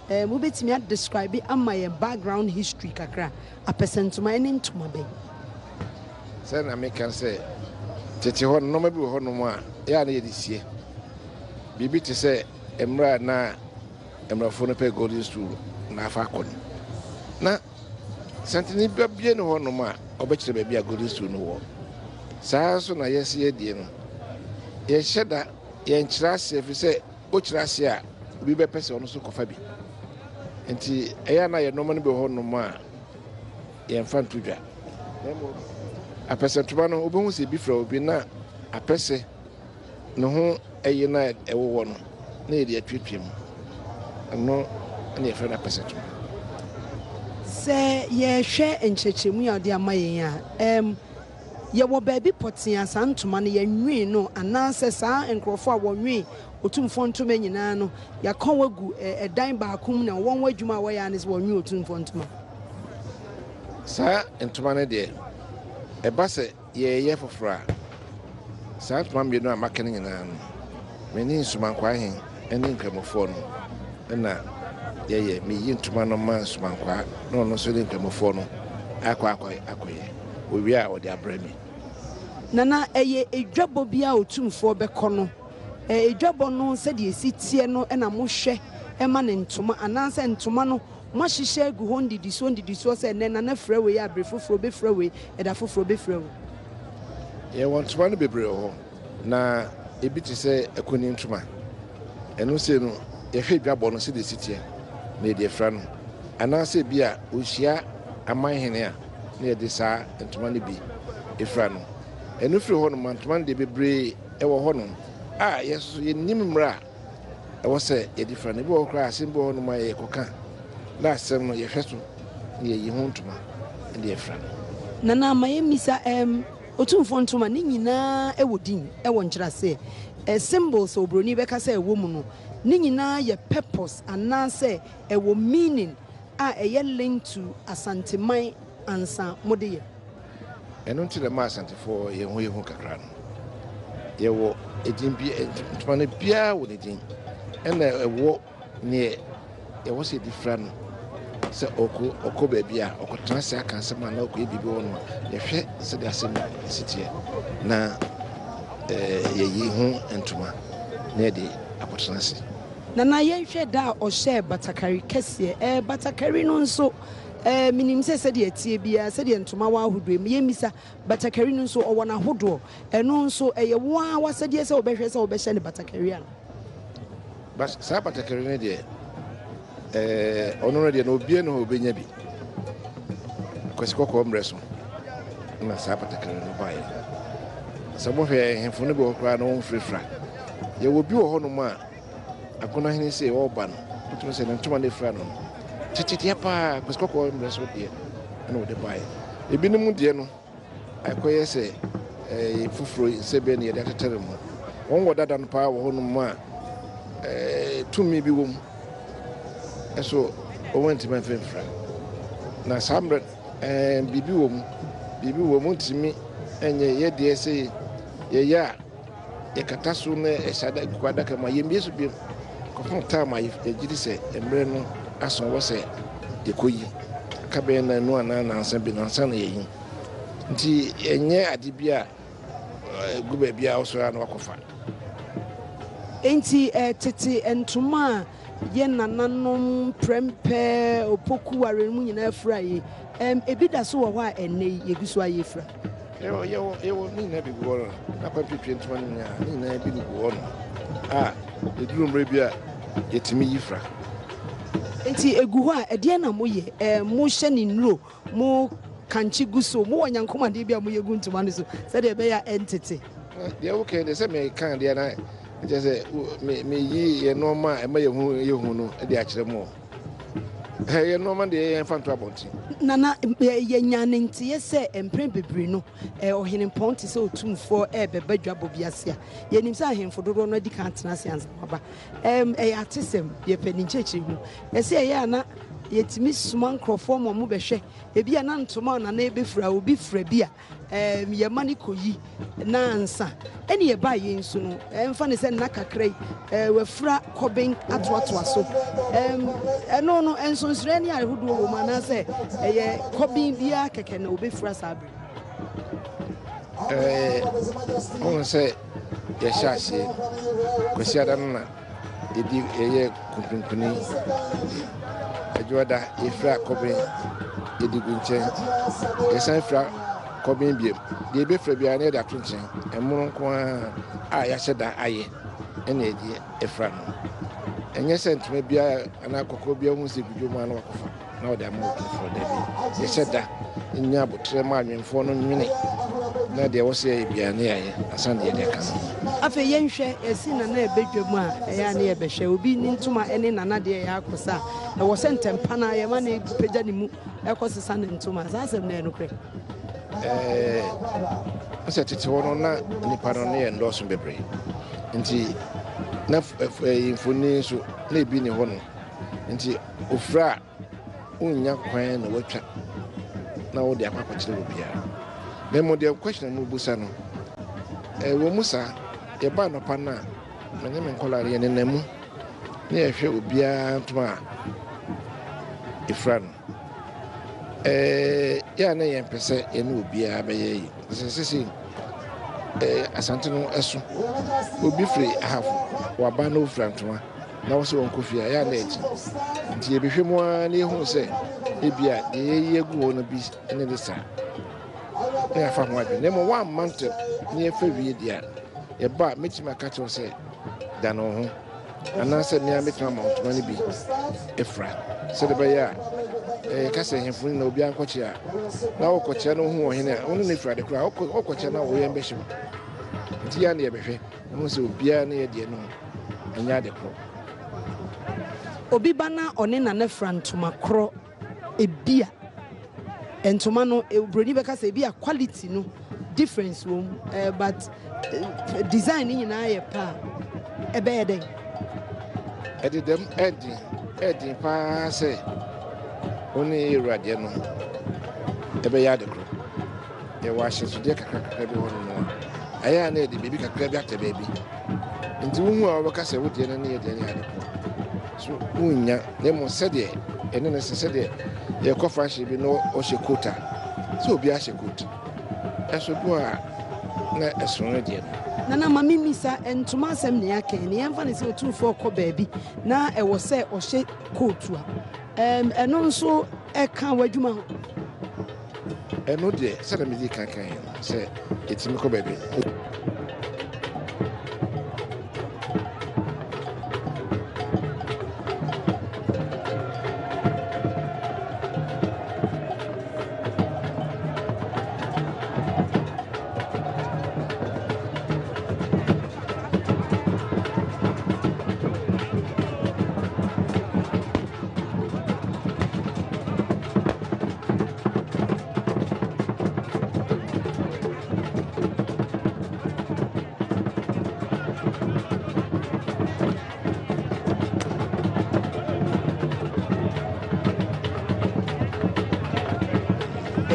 a, eh, mobɛtumi adescribe ama yɛn background history kakra? Apɛsɛntoma ɛne ntoma bɛn? Sɛ na meka sɛ tete hɔ no, nneɛma bi wɔ hɔnom a ɛyɛ a na yɛde sie. Biribi te sɛ mmerɛ a na mmorɔfo no pɛ golden stool na afa akɔ no, na santene ba bie ne hɔnom a ɔbɛkyerɛ baabi a golden stool no wɔ. Saa nso na yɛsi yɛdie no, yɛnhyɛ da yɛnkyerɛ aseɛ, ɛfiri sɛ wokyerɛ aseɛ a obi bɛpɛ sɛ ɔno nso kɔfa bi. Nti ɛyɛ a na yɛ nneɛma no bi wɔ hɔnom a yɛmfa nto dwa. Na mmom apɛsɛntoma no, wobɛhu sɛ ebi fira obi na apɛsɛ ne ho ɛyɛ no a ɛwowɔ no na yɛde atuatua mu. Ɛno na yɛfrɛ no apɛsɛntoma. Sɛ yɛhwɛ nkyerɛkyerɛmu a wɔde ama yɛn a, yɛwɔ baabi pɔtee a saa ntoma no yɛnwee no, anaasɛ saa nkurɔfoɔ a wɔnwee Otumfoɔ ntoma nyinaa no, yɛaka wɔn agu ɛdan baako mu na wɔn adwuma a wɔyɛ ara ne sɛ wɔnwe Otumfoɔ ntoma? Saa ntoma no deɛ, ɛba sɛ yɛreyɛ foforɔ a, saa ntoma mmienu a maka no nyinaa no, Me ne Nsumankwaa he ne Nkramofoɔ no na yɛyɛ. Meyi ntoma no ma Nsumankwaa na ɔno nso ne Nkramofoɔ no akɔ akɔ akɔyɛ. Owie a ɔde abrɛ me. Nana, ɛyɛ edwabɔ bi a Otumfoɔ bɛkɔ no. Edwabɔ no sɛdeɛ ɛsi teɛ no na mohwɛ ma no ntoma anaasɛ ntoma no moahyehyɛ agu hɔ nnidisoɔ nnidisoɔ sɛ ɛnnɛ Nana fira wei a bere foforɔ ɔbɛfira wei, ɛda foforɔ ɔbɛfira wei? Yɛwɔ ntoma no bebree wɔ hɔ. Na ebi te sɛ akunini ntoma. Ɛno sei no, yɛhwɛ dwabɔ no sɛdeɛ ɛsi teɛ na yɛde afira no. Anaasɛ ebi a ɔhyia aman hene a, na yɛde saa ntoma no bi fira no. Ɛno firi hɔ nom a, ntoma no deɛ bebree wɔ hɔ nom a yɛn nso so yɛnnim mmerɛ a ɛwɔ sɛ yɛde fira no. Ebi wɔ hɔ koraa asɛm bi wɔ hɔ nom a yɛkɔka na asɛm no yɛhwɛ so na yɛyi ho ntoma de afira no. Nana ma yɛmmisa ɛɛm Otumfoɔ ntoma ne nyinaa wɔ din wɔ nkyerɛaseɛ. Symbols a obroni bɛka sɛ ɛwɔ mu no, ne nyinaa yɛ purpose anaasɛ ɛwɔ meaning a ɛyɛ linked to Asanteman ansa mode yɛ. Ɛno nti na ɛma Asantefoɔ yɛn ho yɛ hu kakra no. Yɛwɔ edin bi, ntoma no biara wɔ ne din, ɛna ɛwɔ Neɛ ɛwɔ sɛ yɛde fira no, sɛ ɔkɔ ɔkɔ baabi a ɔkɔtena ase aka asɛm anaa ɔkɔyɛ biribi wɔ no a, yɛhwɛ sɛdeɛ asɛm no si teɛ na yɛyi ho ntoma na yɛde akɔtena ase. Nana yɛnhwɛ da a ɔhyɛɛ batakari kɛseɛ ɛɛ batakari no nso ɛɛ menim sɛ sɛdeɛ ɛteɛ biara sɛdeɛ ntoma wɔ ahodoɔ mu yɛmmisa batakari no nso ɔwɔ n'ahodoɔ ɛno nso ɛyɛ wo ara w'asɛdeɛ sɛ wobɛhwɛ sɛ wobɛhyɛ no batakari anaa? But saa batakari no deɛ ɛɛ ɔno no deɛ na obiara ne hɔ obenya bi. Kwasi kɔkɔɔ mmerɛ so na saa batakari no baeɛ. Sɛ mohwɛ ahemfo no bi wɔ hɔ koraa na wɔmfirafira. Yɛwɔ bi wɔ hɔnom a Akonahene sɛ ɔreba no wotumi sɛ ne ntoma no efira no no tetedeɛ paa Kwasi kɔkɔɔ mmerɛ so deɛ ɛna wɔde baeɛ. Ebinom deɛ no Ɛkɔyɛ sɛ ɛyɛ foforo yi sɛ bɛn na yɛde atetare mu. Wɔn wɔ dada no paa wɔ hɔnom a tumi bi wom. Ɛso wɔn antumi amfa mfira. Na saa mmerɛ ɛɛ biribi wɔ mu, biribi wɔ mu ntumi nyɛ yɛ deɛ sɛ yɛyɛ a yɛkata so na ɛhyɛ ada gu adaka mu a yɛmmie so biom kɔpem time a yɛgye di sɛ mmerɛ no aso wɔ sɛ yɛkɔyi aka bɛyɛ nnanu anaa nnansa bi no ansa na yɛyi nti ɛnyɛ ade bi a ɛgu baabi a wosɔre a na wakɔfa. Enti tete ntoma a Yɛn nananom prɛmpɛ, opoku ware no mu nyinaa fura yi, ɛm, ebi da so wɔ hɔ a ɛnnɛ yi yɛgu so a yɛfura? Yɛwɔ, yɛwɔ, yɛwɔ ne nyinaa bi gu hɔ no. Na kwampitwe ntoma no nyinaa, ne nyinaa bi gu hɔ no a ɛduru mmerɛ bi a yɛtumi yi fura. Enti ɛgu hɔ a, ɛdeɛn na moyɛ? Ɛɛ, mohyɛ ne nnuro, mo kankye gu so, mowɔ nyankomadeɛ bi a moyɛ gu ntoma no so sɛdeɛ ɛbɛyɛ a ɛntete? Deɛ woka yi deɛ sɛ meka deɛ na Kyerɛ sɛ, me, meyi yɛn nneɛma a ɛma yɛn ho yɛ hu no de akyerɛ mo. Ɛ, yɛn nneɛma deɛ yɛmfa nto abɔnten. Nana, yɛnyaa ne nteɛ sɛ mprɛn bebree no, Ɔhenempɔn te sɛ otumfoɔ rebɛba dwabɔ bi ase a, yɛnim sɛ ahemfo dodoɔ no adi kan atena ase ansa na waba. Ɛyɛ atesɛm, yɛpɛ ne nkyerɛkyerɛmu. Ɛsɛ ɛyɛ a na yɛtumi soma nkurɔfoɔ ma wɔbɛhwɛ, ebia na ntoma a Nana rebɛfira, obi fira bi a, Ɛɛm, yɛma no kɔyi na ansa ɛne yɛbaa yei nso no, ɛmfa ne sɛ nna kakra yi, ɛɛ, wafura kɔben atoatoa so. Ɛɛm, ɛno no, nsonsonoeɛ ne ahodoɔ wɔ mu anaasɛ ɛyɛ kɔben biara kɛkɛ na wɔbɛfura saa bere? Ɛɛ, wohu sɛ yɛhyɛ aseɛ Kwasiada no na yɛdi yɛyɛ kunkunkuni adwuada yɛfira kɔben yɛde gu nkyɛn yɛsan fira kɔben biom deɛ yɛbɛfira biara na yɛde ato nkyɛn ɛmono nko ara a yɛahyɛ da ayɛ ɛna yɛde afira no ɛnyɛ sɛ ntoma biara anaa kɔkɔɔ biara hu sɛ gudwo mu a na wakɔfa na wɔde ama otumfoɔ. Dabi, yɛhyɛ da nya aboterɛ ma anwemfoɔ no nwene na deɛ ɛwɔ sɛ yɛyɛ biara ne yɛayɛ ansa na yɛde aka no. Afei yɛnhwɛ, yɛse Nana ɛbɛ dwam a, ɛyɛ a ne yɛbɛhwɛ. Obi ne ntoma ne Nana deɛ ɛyɛ akɔsa a, ɛwɔ sɛ ntɛmpa no ara yɛma no pagya ne mu kɔ sesa ne ntoma. Saa asɛm no ɛyɛ nokorɛ? Ɛɛ, sɛ tete hɔ no na nnipa no ne yɛn dɔɔso bebree nti na mfoni nso na ebi ne hɔ no nti Ofura a, wonnya kwan na watwa na wode akɔ akɔkyerɛ obiara. Na mmom deɛ question a mobisa no, ɛwɔ mu saa, yɛba anɔpa no a, Me ne me nkwadaa no yɛnenam mu na yɛhwɛ obiara ntoma a ɛfira no. Ɛɛ yɛ a na yɛmpɛ sɛ yɛne obiara bɛyɛ yi. Sɛ sese ɛɛ Asante no ɛso obi firi Ahafo waba na ofira ntoma na wɔsɛ wɔn kɔ fie a yɛ a na ɛgye. Nti yɛbɛhwɛ mu ara na yɛhu sɛ ebia deɛ yɛyi agu hɔ no bi ne ne saa na yɛafa ho adwene. Na mmom woamma ntɛm na yɛfa wie deɛ a yɛba a mɛtumi aka kyerɛ wo sɛ dane wo ho. Anaasɛ me ara mɛtumi ama ntoma no bi afira, sɛdeɛ ɛbɛyɛ a yɛka sɛ ahemfo no nyinaa obiara nkɔkyea a, na wokɔkyea na wohu ɔhene a, wo ne no afira de koraa, wokɔkyea na wo yam bɛhye wo. Nti yɛ a na yɛbɛhwɛ na hu sɛ obiara ne yɛ deɛ no ɛnyɛ ade korɔ. Obi ba na ɔne Nana fira ntoma korɔ ebia ntoma no broni bɛka sɛ ebia quality no difference wɔ mu eh, but eh, design no nyinaa yɛ pɛ a ɛbɛyɛ dɛn? Ɛde dɛm ɛden ɛden paa sɛ wo ne yɛwura deɛ no ɛbɛyɛ ade korɔ. Yɛwɔ ahyɛnsodeɛ kakra kakra bi hɔ nom a ɛyɛ a na yɛde biribi kakra bi atɛ baabi nti wohu a wɔbɛka sɛ wo deɛ no ne yɛ deɛ no yɛ ade korɔ so wonnya. Na mmom sɛdeɛ ɛne no sɛ sɛdeɛ yɛkɔ fashion bi na ɔhyɛ coat a, sɛ obiara hyɛ coat. Ɛso bi wɔ a na ɛsono ne deɛ no. Nana ma me misa, ntoma asɛm na yɛaka yi, na yɛmfa no sɛ otumfoɔ rekɔ baabi na ɛwɔ sɛ ɔhyɛ coat a, ɛm, ɛno nso ɛka w'adwuma ho? Ɛno deɛ, sɛdeɛ medii kan kaeɛ no, sɛ yɛtumi kɔ baabi.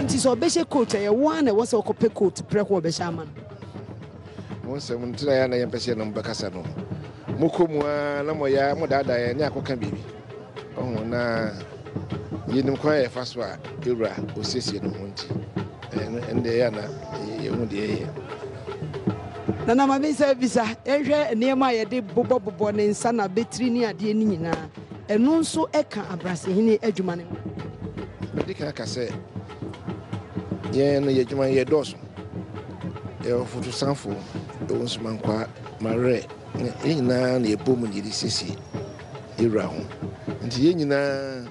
Nti sɛ ɔbɛhyɛ coat ɛyɛ wo ara na ɛwɔ sɛ wokɔpɛ coat prɛko ɔbɛhyɛ ama no. Mo nsɛm nti na yɛ na yɛmpɛ sɛ yɛne mo bɛkasa no. Mokɔ mu ara na moyɛ modaadaa yɛn ne akɔka biribi. Ɔho na yɛnim kwan a yɛfa so a ewura osiesie ne ho nti ɛno ɛnde ɛyɛ na yɛhu deɛ ɛyɛ. Nana ma me nsa bisa, yɛnhwɛ nneɛma a yɛde bobɔbobɔ ne nsa na abɛtiri ne adeɛ no nyinaa, ɛno nso ka abrasehene adwuma no ho? Medi kan aka sɛ yɛn no yɛn adwuma no yɛdɔɔso. Yɛwɔ fotosanfo, yɛwɔ nsumankwaa, mawerɛ, yɛn nyinaa na yɛbɔ mu na yɛde siesie yɛwura ho. Nti yɛn nyinaa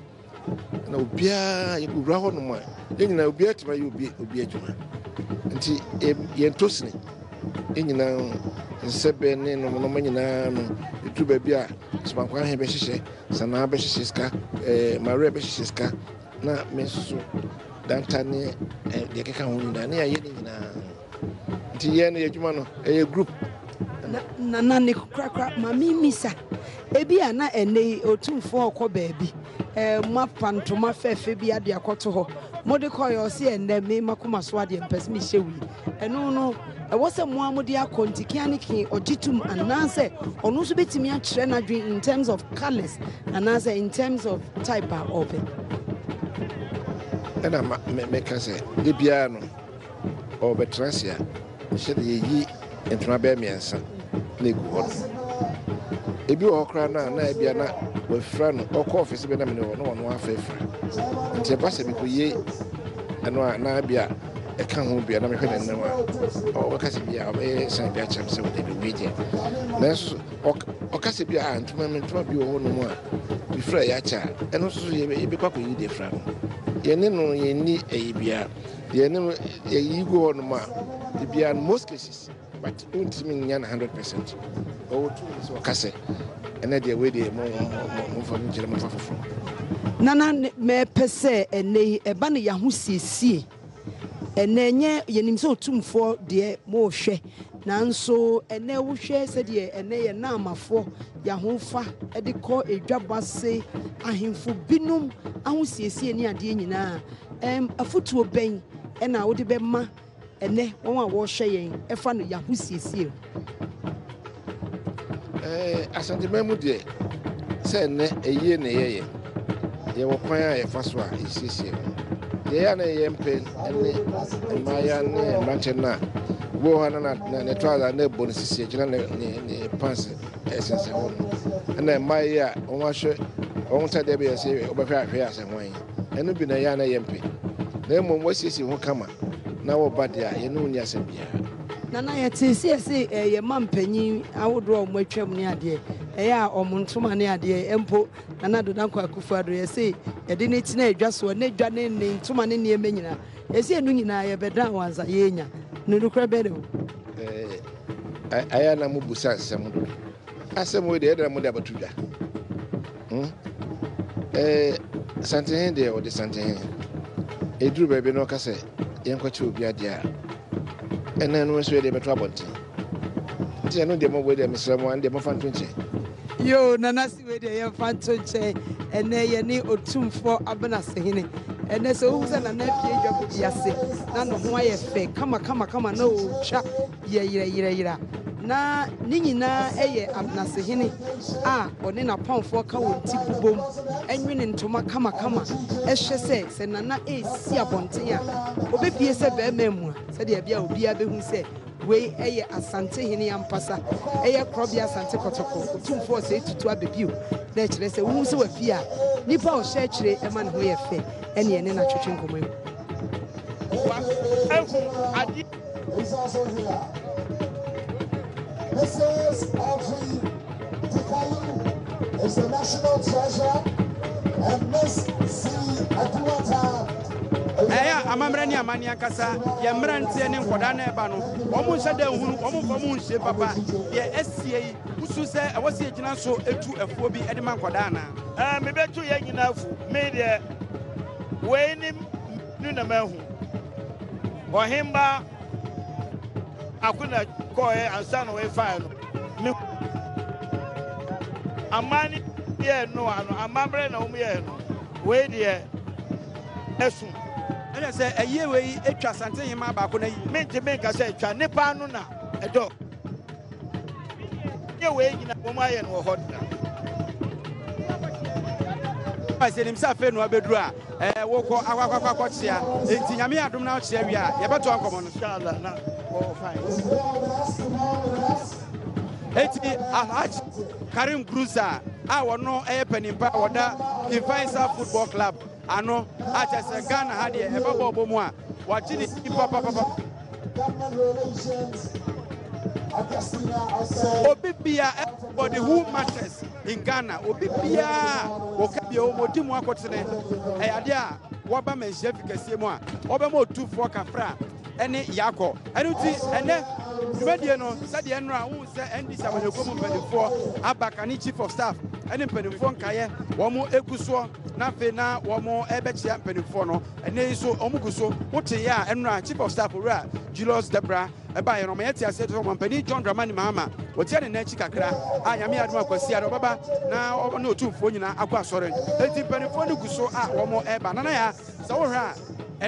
na obiara yɛwura hɔ nom a yɛn nyinaa obiara tumi ayɛ obi obi adwuma. Nti yɛn to sini yɛn nyinaa nsɛbɛ ne nomnoma nyinaa no ɛduru baabi a somankwan he bɛhyehyɛ sanaa bɛhyehyɛ sika ɛɛ mawerɛ bɛhyehyɛ sika na me nso so danta ne deɛ ɛkeka ho nyinaa ne yɛayɛ ne nyinaa. Nti yɛn no yɛ adwuma no ɛyɛ group. Na nana ne korakora ma me misa ebi a na ɛnɛ yi otumfoɔ ɔkɔ baabi ɛɛ mo afa ntoma fɛɛfɛ bi ade akɔto hɔ mo de kɔɛ ɔsi ɛnɛ me makoma so adeɛ mpɛ sɛ mehyɛ wei ɛno no ɛwɔ sɛ mo a mo de akɔ nti kea ne ke ɔgye tum anaasɛ ɔno nso bɛtumi akyerɛ n'adwene in terms of colours anaasɛ in terms of type a ɔpɛ. Ɛna ma meka sɛ de biara no ɔrebɛtena ase a, ɛhyɛ da yɛyi ntoma bɛyɛ mmiɛnsa na egu hɔ no. Ebi wɔ hɔ koraa no a na ebia na wafira no ɔkɔ ɔfisi bi na mene hɔ na ɔno afa afira. Nti ɛba sɛ mekɔyie ɛno a na ebia ɛka ho bi a na mehwɛ n'anim a ɔbɛka sɛ bi a ɔbɛyɛ san bi akyerɛ me sɛ wɔde bi wei deɛ. Nanso ɔka sɛ bi a ntoma me ntoma bi wɔ hɔ nom a mefira yɛ akyɛ a ɛno nso so yɛbɛkɔ akɔyi de afira no. Yɛne no yɛnni ɛyi biara. Yɛne no yɛyi gu hɔ nom a ebiara no most cases but wontumi nya no 100% ɔwɔ tumi sɛ ɔka sɛ ɛnɛ deɛ wei deɛ mo mo momfa nkyerɛ momfa foforɔ. Nana mɛpɛ sɛ ɛnɛ yi ɛba no yɛahosiesie ɛnɛ ɛnyɛ yɛnim sɛ otumfoɔ deɛ mohwɛ nanso ɛnɛ wohwɛ sɛdeɛ ɛnɛ yɛ naamafoɔ yɛahofa de kɔ edwabɔ ase ahemfo binom ahosiesie ne adeɛ nyinaa. Ɛm, afotuo bɛn na wode bɛma ɛnnɛ wɔn a wɔrehwɛ yɛn ɛfa no y'ahosiesie ho? Ɛɛ, Asanteman mu deɛ, sɛ ɛnnɛ ayie na yɛyɛ, yɛwɔ kwan a yɛfa so a yɛsiesie ho. Deɛ ɛyɛ a na yɛyɛ mpɛ ne mmaayewa ne mmeranteɛ no a, obi wɔ hɔ a na na ne trouser na ɛbɔ ne sisi akyi na ne ne ne pants ɛsensɛn hɔ no. Ɛna mmaa yi a wɔn ahyɛ wɔn ntadeɛ bɛyɛ sɛ wɔbɛhwɛ ahwɛ asɛ hwan. Ɛno bi na ɛyɛ a na ɛyɛ mpɛ. Na mmom wɔasiesie ho kama na wɔba deɛ a, yɛne wo nni asɛm biara. Nana yɛtee sɛ yɛse yɛ ma mpanyin ahodoɔ a wɔn atwam ne adeɛ ɛyɛ a wɔn ntoma ne adeɛ mpo Nana Addo Dankwa Akufo Addo yɛse yɛde ne tena adwa soɔ ne dwa ne ne ntoma ne nneɛma nyinaa yɛse ɛno nyinaa yɛbɛdan wɔn ansa yɛnya no nokorɛ bɛn na ɛwɔ Ɛyɛ na mo busa nsɛm dodo. Asɛm wei deɛ ɛdɛ na mo de abɛto dwa. Hmm? Eh, Santehe deɛ ɔde Santehe. Ɛduru baabi na ɔka sɛ yɛnkɔkyɛ obi adeɛ a, ɛnna ɛno nso yɛde bɛto abɔnten. Nti ɛno deɛ mo wei deɛ mesrɛ mo ɛno deɛ momfa nto nkyɛn. Yoo, Nana si wei deɛ yɛmfa nto nkyɛn. Ɛnɛ yɛne Otumfoɔ Abenasehene. Ɛnɛ sɛ wohu sɛ Nana apue dwabɔ bi ase na ne ho ayɛ fɛ kama kama kama na ɔretwa yɛyerɛyerɛyera, na ne nyinaa yɛ Abenasehene a ɔne n'apamfoɔ ka wɔn ti bobom nwene ntoma kamakama hwɛ sɛ sɛ Nana resi abɔnten a, ɔbɛpue sɛ barima amua sɛdeɛ ɛbɛyɛ a obiara bɛhu sɛ wei yɛ Asantehene ampasa, ɛyɛ Korɔbea Asante Kɔtɔkɔ, Otumfoɔ Osei Tutu Abɛbio, na ɛkyerɛ sɛ wohu sɛ wapue a, nipa a ɔhyɛ akyire ma ne ho yɛ fɛ ne ɛne no atwetwe nkɔmmɔ yi. Wahu adeɛ. He's also here. Mrs. Audrey Dikalu is the national treasurer, and Miss C. Aduata. Ɛyɛ a amammerɛ ne amanneɛ ankasa, yɛn mmeranteɛ ne nkwadaa no ɛreba no, wɔn nhyɛ da nhunu, wɔn mfa wɔn nhyɛ papa. Deɛ asie yi, wosu sɛ ɛwɔ sɛ yɛgyina so tu afuo bi de ma nkwadaa anaa? Ɛɛ, mebɛtu yɛn nyinaa fu. Me deɛ, wei ne mmienu na mahu. Ɔhemmaa ako na kɔɔɛ ansa na wɔfae no. Me aman yɛɛ no ano, amammerɛ na wɔn yɛɛ no. Wei deɛ ɛso. Ɛna sɛ ɛyie wei atwa Asante hemaa baako na yie. Mentumi nka sɛ atwa, nnipa ano na ɛdɔ. Nyɛ wei nyina wɔn ayɛ no wɔ hɔ deda. Sɛ nim sɛ afei na wabɛduru a ɛɛ wokɔ akɔ akɔ akɔkyea nti nyame yɛ adom na wokyea wie a yɛbɛtoa nkɔmmɔ no Inshallah na wɔwɔ fine. Eti Alhaji Karim Grusa a wɔno ɛyɛ panimpa a wɔda King Faisal Football Club ano a kyerɛ sɛ Ghana ha deɛ ɛba bɔɔlbɔ mu a wagye ne din papapapa. Obi bia everybody who matters in Ghana obi bia wɔka bia wɔn odi mu akotene ɛyɛ adeɛ a wɔba manhyia fi kɛseɛ mu a wɔbɛma otufoɔ kafra ɛne yakɔ ɛno nti ɛnɛ dwumadie no sɛdeɛ nnora wohu sɛ NDC amanyɔkuo mu mpanimfoɔ aba kane chief of staff ɛne mpanimfoɔ nkaeɛ wɔn egu soɔ na afei na wɔn ɛbɛkyia mpanimfoɔ no Ɛnnɛ yi nso, wɔgu so. Woteeɛ a, ɛnora Chief of Staff Owura Julius Debra baeɛ no, ɔma yɛte aseɛ sɛ Ɔmampanin John Dramani Mahama, watia ne nan akyi kakra a Nyame adom a Kwasiada ɔbɛba na ɔne Otumfoɔ nyinaa akɔ asɔre. Enti mpanimfoɔ no gu so a wɔreba. Nana Yaa, sɛ wohwɛ a,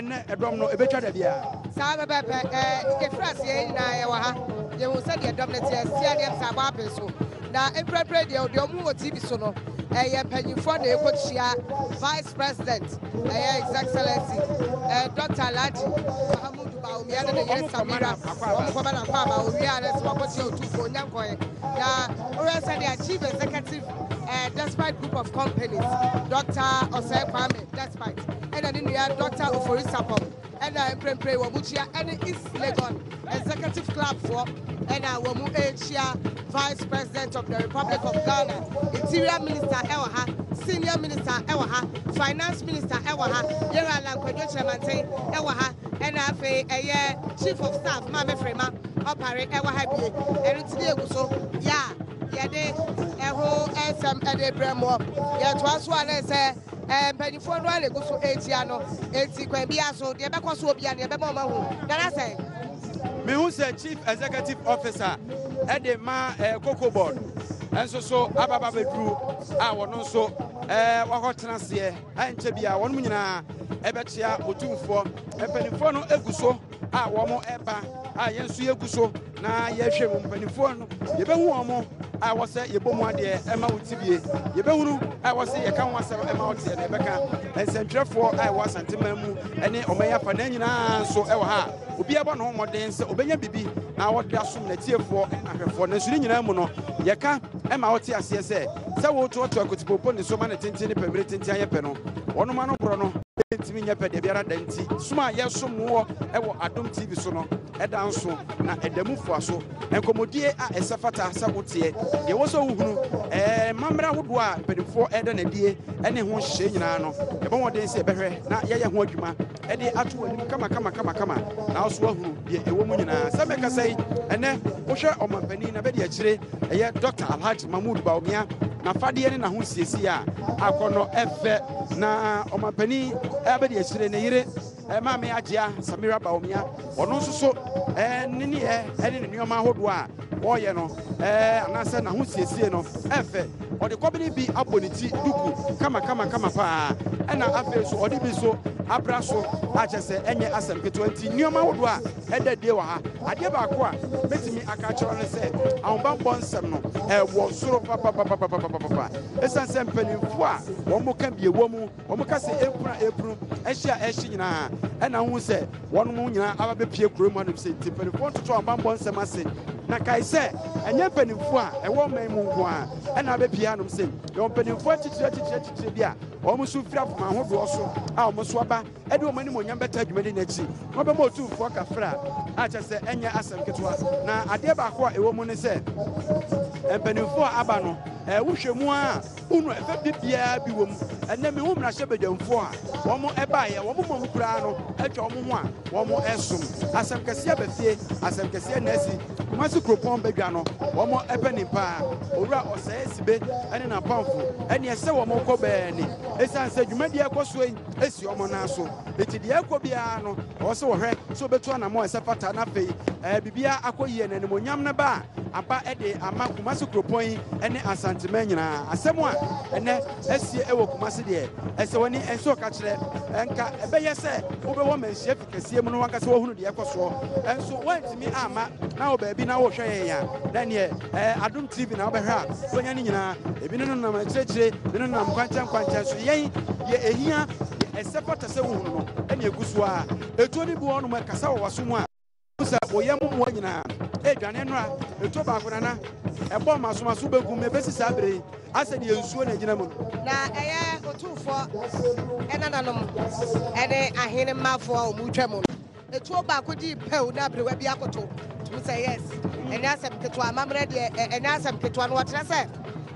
ɛnnɛ ɛdɔm no, ɛbɛtwa da biara? Saa pɛpɛɛpɛ. Ɛɛ, yɛfiri aseɛ, yɛn nyinaa yɛwɔ ha. Yɛhu sɛdeɛ dɔm no teɛ. Seɛ deɛ sɛ abɔ apee so. Na mprɛmprɛ deɛ, deɛ wɔhu wɔ TV so no, ɛyɛ mpanyinfoɔ na ɛrekɔkyia Vice President. Ɛyɛ His Excellency eh, Dr. Alhaji Mahamudu Bawumia ne ne yere Samira. Wɔn kɔma no akwaaba owie a na sɛ wakɔkyia otumfoɔ onya nkɔɛ. Na wohwɛ sɛdeɛ Chief Executive eh, Despite Group of Companies Dr. Osei Kwame Despite ɛna ne nua Dr. Ofori Sarpong ɛna mprempren wɔn kyia ɛne East Legon Executive Club foɔ ɛna wɔn rekyia Vice President of the Republic of Ghana, Interior Minister ɛwɔ ha, Senior Minister ɛwɔ ha, Finance Minister ɛwɔ ha, Yɛwura Alan Kwadwo Kyerɛmanten ɛwɔ ha, ɛna afei ɛyɛ Chief of Staff Maame Frema Ɔpare ɛwɔ ha bie. Ɛno ti ne egu so yɛ a yɛde ɛho nsɛm ɛde brɛ moɔ. Yɛtoa so a na sɛ Ɛɛ, mpanimfoɔ no ara na ɛgu so retia no, enti kwan biara so, deɛ ɛbɛkɔ soɔ biara no, yɛbɛma wɔn ahu. Nana sɛn? Mehu sɛ Chief Executive Officer de ma eh, Cocoa Board nso so aba ba bɛduru a wɔno nso eh, wakɔtena aseɛ ɛnkyɛ biara wɔnom nyinaa ɛbɛkyea otumfoɔ. Mpanimfoɔ no egu so a wɔn ɛba a yɛn nso yɛgu so na yɛhwɛ mu mpanimfoɔ no yɛbɛhu wɔn. a ɛwɔ sɛ yɛbɔ mu adeɛ ma wo ti bie. Yɛbɛhunu a ɛwɔ sɛ yɛka ho asɛm ma wo teɛ na yɛbɛka. Nsɛntwerɛfoɔ a ɛwɔ Asanteman mu ne ɔman yi afanan nyinaa nso wɔ ha a obiara bɔ ne ho mmɔden sɛ ɔbɛnya biribi na ɔde asom n'atiefoɔ ne n'ahwɛfoɔ. Nanso ne nyinaa mu no, yɛka ma wote aseɛ sɛ, sɛ woretoatoa kotipopo ne so ma ne tenten ne pɛmmire tenten ayɛ pɛ no, wɔnom ano borɔ no ntumi nyɛ pɛ dabiara da nti, som a yɛsom woɔ wɔ Adom TV so no da nso na ɛda mu foa so. Nkɔmmɔdie a ɛsɛ fata sɛ woteɛ, deɛ ɛwɔ sɛ wohunu, ɛɛ mmammerɛ ahodoɔ a mpanimfoɔ ɛreda no adie ne ho nhyehyɛe nyinaa no, yɛbɔ mmɔden sɛ yɛbɛhwɛ na yɛayɛ ho adwuma de ato w'anim kama kama kama kama na wo so woahunu deɛ ɛwɔ mu nyinaa. Sɛ mɛkasa yi, ɛnɛ wohwɛ ɔmampanin na bɛdi akyire ɛyɛ Dr. Alhaji Mahmood Bawumia n'afadeɛ ne n'ahosiesie a akɔnnɔ ɛfɛ na ɔmampanin abɛdi akyire ne yere Maame Agyea Samira Bawumia, ɔno nso so ne nneyɛɛ ne ne nneɛma ahodoɔ a ɔreyɛ no anaasɛ n'ahosiesie no ɛfɛ. Ɔde kɔbene bi abɔ ne ti duku kamakamakama paa, ɛna afei nso ɔde bi nso abra so a kyerɛ sɛ ɛnyɛ asɛm ketewa. Nti nneɛma ahodoɔ a ɛda adie wɔ ha. Adeɛ baako a mɛtumi aka akyerɛ wo ne sɛ ahobammɔ nsɛm no ɛwɔ soro papapapapapapa. Ɛsiane sɛ mpanimfoɔ a wɔka bi ɛwɔ mu. Wɔka sɛ epunu a epunu, ɛhye a ɛhye nyinaa, ɛna wohu sɛ wɔnom nyinaa aba bɛpue kurom hanom sei. Nti mpanimfoɔ ntoto abanbɔ nsɛm ase. Na kae sɛ, ɛnyɛ mpanimfoɔ a ɛwɔ ɔman mu nko ara ɛna abɛpue hanom sei. Yɛwɔ mpanimfoɔ atitire atitire atitire bi a wɔn nso firi apoma ahodoɔ so a wɔn nso aba de wɔn animuonyam bɛtaa dwumadi no akyi na wɔbɛma otumfoɔ kafra a kyerɛ sɛ ɛnyɛ asɛm ketewa. Na adeɛ baako a ɛwɔ mu ne sɛ, mpanimfoɔ a aba no, wohwɛ mu ara a, Wohunu ɛfɛ bi biara bi wɔ mu. Ɛnnɛ mehu mmarahyɛbadwamfoɔ a wɔn baeɛ, wɔn mmom koraa no atwa wɔn ho a wɔn resom. Asɛm kɛseɛ aba fie, asɛm kɛseɛ na asi. Kumasi kuropɔn badwa no, wɔn panin paa, Owura Osei Sibe ne n'apamfo, ɛneɛ sɛ wɔn kɔ bɛɛ ni. Ɛsiane sɛ dwumadie a ɛkɔ soɔ yi si wɔn nan so nti, deɛ ɛrekɔ biara no, ɛwɔ sɛ wɔhwɛ sɛ wɔbɛtu anamɔn a ɛsɛ fata na afei biribiara akɔ yie na animuonyam no ba a, aba de ama Kumasi kuropɔn yi ne Asanteman nyinaa. Asɛm a ɛnɛ asie wɔ Kumasi deɛ, ɛsɛ w'ani nso ka kyerɛ. Nka ɛbɛyɛ sɛ wobɛwɔ manhyia fi kɛseɛ mu no wankasa wahunu deɛ ɛkɔ soɔ. Nso woantumi amma na wɔ baabi na wohwɛ yɛn a, na ɛneɛ Adom TV na wobɛhwɛ a wobɛnya ne nyinaa. Ebi ne no nam akyirikyiri, ebi ne no nam kwankyɛn kwankyɛn so. Yɛn deɛ ɛhia, deɛ ɛsɛ fata sɛ wohunu no, ɛne ɛgu so ara. Etuo no bi wɔ hɔnom ɛkasa wɔ w'aso mu a, Wohu sɛ wo yam mmoa nyinaa redwane nnora. Etuo baako nana ɛbɔɔ m'asomaso benkum ebesi saa bere yi asɛ deɛ nsuo na egyina mu no. Na ɛyɛ Otumfoɔ nananom ne ahene mmafoɔ a wɔretwa mu no. Etuo baako dii pɛw na aberewa bi akoto. Tumi sɛ yes, ɛnyɛ asɛm ketewa. Amammerɛ deɛ ɛnyɛ asɛm ketewa. Na wɔkyerɛ sɛ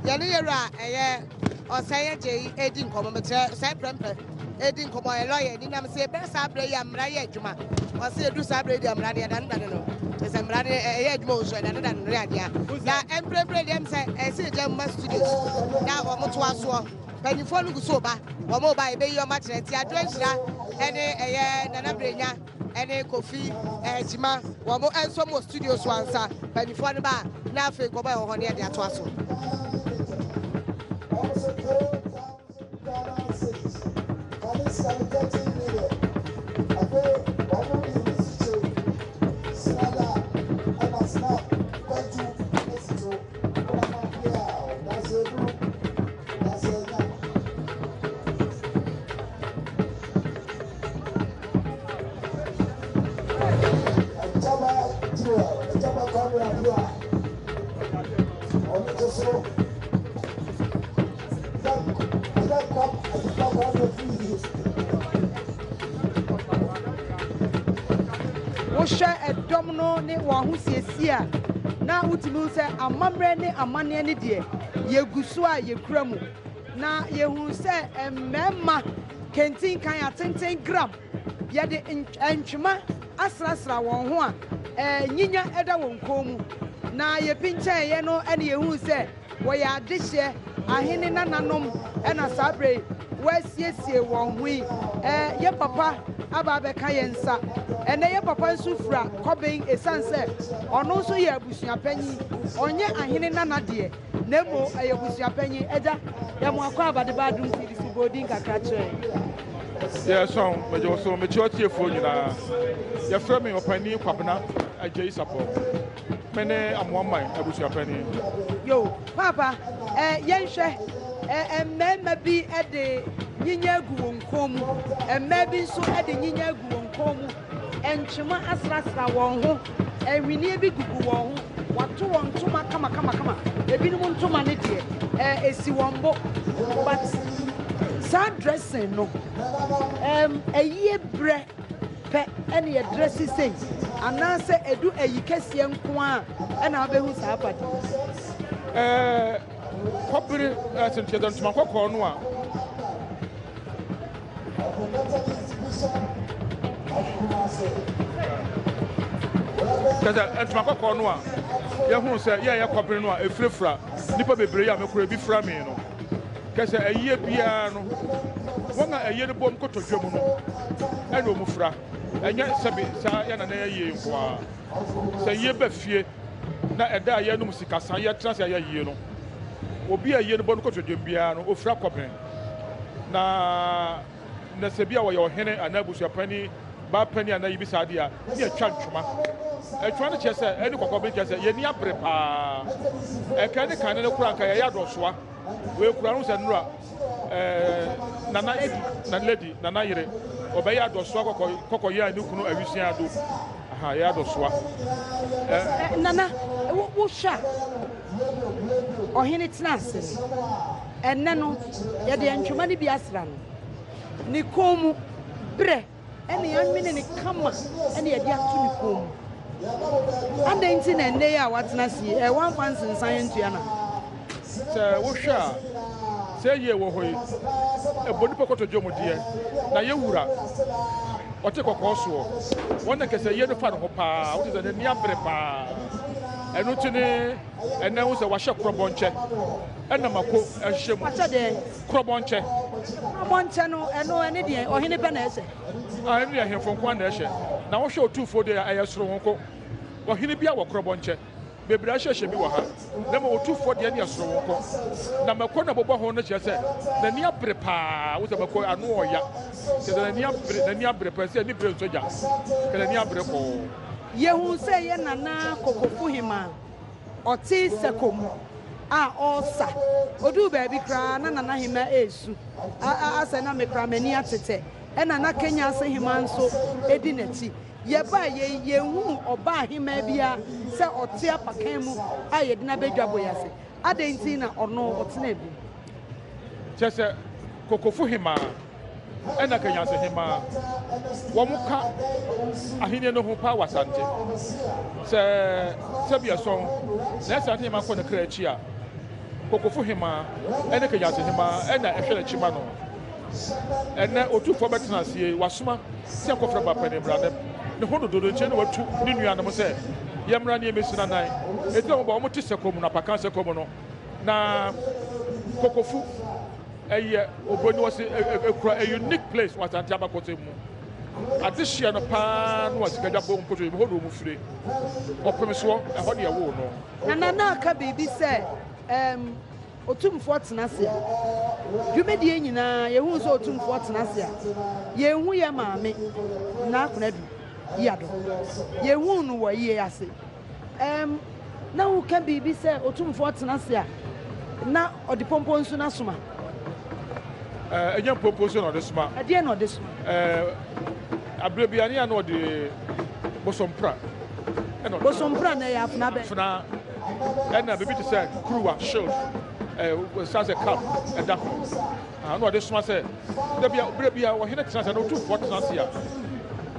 yɛne yɛwura ɛyɛ Ɔsɛe Agyei redi nkɔmmɔ, mekyerɛ Ɔsɛe Prɛmpɛ redi nkɔmmɔ, ɔyɛ lɔya ni, nam sɛ yɛbɛn saa berɛ yi a mmara yɛ adwuma. Ɔse yɛduru saa berɛ yi deɛ mmara no yɛdanedane no, kyerɛ sɛ mmara no ɛyɛ adwuma o nso yɛdanedane no ne adeɛ a. Na mprempren deɛ ɛm sɛ ɛsɛ yɛgya mu ma studios na wɔn toa soɔ. Mpanimfoɔ no gu so reba, wɔn reba a yɛbɛyi wɔn akyerɛ. Nti Adwoa Nhyira ne ɛyɛ Nana Brenya ne Kofi Gyima wɔn nso wɔ studio so ansa mpanimfoɔ no ba a na afei nkɔmmɔ a ɛwɔ hɔ no yɛde atoa so. Wohwɛ ɛdɔm no ne wɔn ahosiesie a, na wotumi hu sɛ amammerɛ ne amanneɛ no deɛ, yɛgu so a yɛkura mu. Na yɛhuu sɛ mmarima kentinkan atenten gram, yɛde ntwema asrasra wɔn ho a nyinya da wɔn kɔn mu. Na yɛpinkyɛeɛ no na yɛhuu sɛ wɔyɛ adehyeɛ ahene nananom na saa berɛ yi wɔasiesie wɔn ho yi. Yɛn papa aba abɛka yɛn nsa. Ɛnnɛ yɛn papa nso fira kɔben ɛsiane sɛ ɔno nso yɛ abusuapanyin. Ɔnyɛ ahene nana deɛ. Na mmom ɛyɛ abusua panyin. Agya, yɛ mo akwaaba de ba Adom TV so, bɔ odin kakra kyerɛ yɛn. Yɛ sɔn, megye wo so, mekyia ɔtiefoɔ nyinaa. Yɛfrɛ me Ɔpanin Kwabena Agyei Sapɔw. Me ne Amoaman abusuapanin. Yo, Paapa, eh, yɛnhwɛ, eh, mmarima bi de nyinya agu wɔn kɔn mu, mmaa bi nso de nyinya agu wɔn kɔn mu, ntwema asrasra wɔn ho, nhweneɛ bi gugu wɔn ho, wɔato wɔn ntoma kamakamakama, ebinom ntoma no deɛ, eh, esi wɔn bo, but saa dressing no, um, ayie berɛ pɛ ɛna yɛdrɛse sei anaasɛ ɛdu ayi kɛseɛ nko a ɛna wobɛhu saa afade yi? Ɛɛ kɔbere ɛsɛ nkyɛn ntoma kɔkɔɔ no a. Kyerɛ sɛ ntoma kɔkɔɔ no a yɛhunu sɛ yɛyɛ kɔbere no a efirafira nnipa bebree a mekora ebi fira me no. Kyerɛ sɛ ayie biara no, wɔn a ayie no bom kotodwe mu no na wɔn fira. Ɛnyɛ sɛbe saa yɛn nana ayie nko ara. Sɛ ayie ba fie na ɛda a yɛnom sikasa yɛtena ase ayɛ ayie no, obi a ayie no bɔ no kotodwe mu biara no, ofira kɔben. Na na sɛ bi a wɔyɛ ɔhene anaa abusuapanin, baa panin anaa yibi saa deɛ a, ne yɛtwa ntwoma. Ntwoma no kyerɛ sɛ ɛne kɔkɔben kyerɛ sɛ yɛn ani abere paa. Ɛka ne kane no koraa nka yɛyɛ adɔsoa. Wei kura no sɛ nnura ɛɛ nana edu na lady nana yere ɔbɛyɛ adɔsoa kɔkɔ kɔkɔ yɛ ne kunu awisia do aha yɛ adɔsoa. Ɛɛ nana wo wohwɛ a ɔhene tena ase no ɛnɛ no yɛde ntwoma no bi asra no ne kɔn mu berɛ. Ɛna yɛanwene no kama na yɛde ato ne kɔn mu. Adɛn nti na ɛnnɛ yi a watena ase yi, ɛ, wamfa nsensan antua no? Sɛ wohwɛ a, sɛ yie wɔ hɔ yi, ɛbɔ nnipa kotodwe mu deɛ, na yɛ wura, ɔte kɔkɔɔ soɔ. Wɔn na kɛsɛ yie no fa ne ho paa, wote sɛ n'ani abere paa. Ɛno nti ne ɛnɛ wo sɛ wahyɛ korɔbɔnkyɛ, ɛna mako ɛhyehyɛ mu. Wahyɛ deɛ? Korɔbɔnkyɛ. Korɔbɔnkyɛ no, ɛno ɛne deɛn? Ɔhene pɛ na ɛhyɛ? Ah, ɛno deɛ ahemfo nko ara na ɛhyɛ. Na wohwɛ otumfoɔ deɛ a, ɛyɛ soronko. Ɔhene biara wɔ korɔbɔnkyɛ. Bebree ahyehyɛ bi wɔ ha. Na mmom otumfoɔ deɛ no yɛ soronko. Na mako na ɛbobɔ ho no kyerɛ sɛ n'ani abere paa. Wohu sɛ mako ano ɔya. Kyerɛ sɛ n'ani abere, n'ani abere paa. Sɛ ani bere nsɔ gya. Kyerɛ n'ani abere kɔɔ. Yɛhuu sɛ yɛ Nana Kokofu Hemaa. Ɔtee sɛkɔ mu a ɔresa. Oduu baabi koraa na Nana Hemaa resu. A a asɛ na me koraa m'ani atetɛ. Ɛna na Kenya ase hemaa nso di n'akyi. Yɛbaeɛ yi, yɛnhuu ɔbaa hemaa biara sɛ ɔte apakan mu a yɛde no aba dwabɔ yi ase. Adɛn nti na ɔno ɔtenaa bi mu? Kyerɛ sɛ, Kokofo Hemaa ɛna Kanyase Hemaa, wɔn ka ahenni no ho paa wɔ Asante. Sɛ sɛbi ɛsɔn na Asante Hemaa kɔ ne kra akyi a, Kokofo Hemaa ɛne Kanyase Hemaa ɛna ɛhwɛ n'akyi ma no. Ɛnɛ Otumfoɔ bɛtena ase yi, wasoma sɛ nkɔfrɛ ba panin mmra ne ne ho dodo no nkyɛn na watu ne nuanom sɛ yɛmmra ne yɛmmɛsi n'anan. Enti na wɔn ba wɔn te sɛkɔ mu no, apakan sɛkɔ mu no, na Kokofu ɛyɛ obroni wɔsi ekura a unique place wɔ Asante abakɔsɛm mu. Adehyeɛ no paa no a sikadwa bɔ nkoto yi hɔ na wɔn fire. Ɔpem soɔ ɛhɔ ne ɛwoo no. Na Nana aka biribi sɛ ɛɛm Otumfoɔ tena ase a, dwumadie nyinaa yɛhuu sɛ Otumfoɔ tena ase a, yɛnhu yɛ maame Naa Konadu Yiadom. Yɛhuu no wɔ ayie ase. Ɛɛm, na woka biribi sɛ Otumfoɔ tena ase a, na ɔde pompo nsu no asoma. Ɛɛ, ɛnyɛ pompo nsu na ɔde soma. Ɛdeɛn na ɔde soma? Ɛɛ, aberɛ biara ne a na ɔde bosompra. Ɛna ɔde. Bosompra na ɛyɛ afena bɛn? Afena. Ɛna biribi te sɛ kuruwa, shield, ɛɛ, san sɛ cup ɛda ho. Aha, na ɔde soma sɛ, da bia, berɛ bia ɔhene tena ase anaa otumfoɔ tena ase a,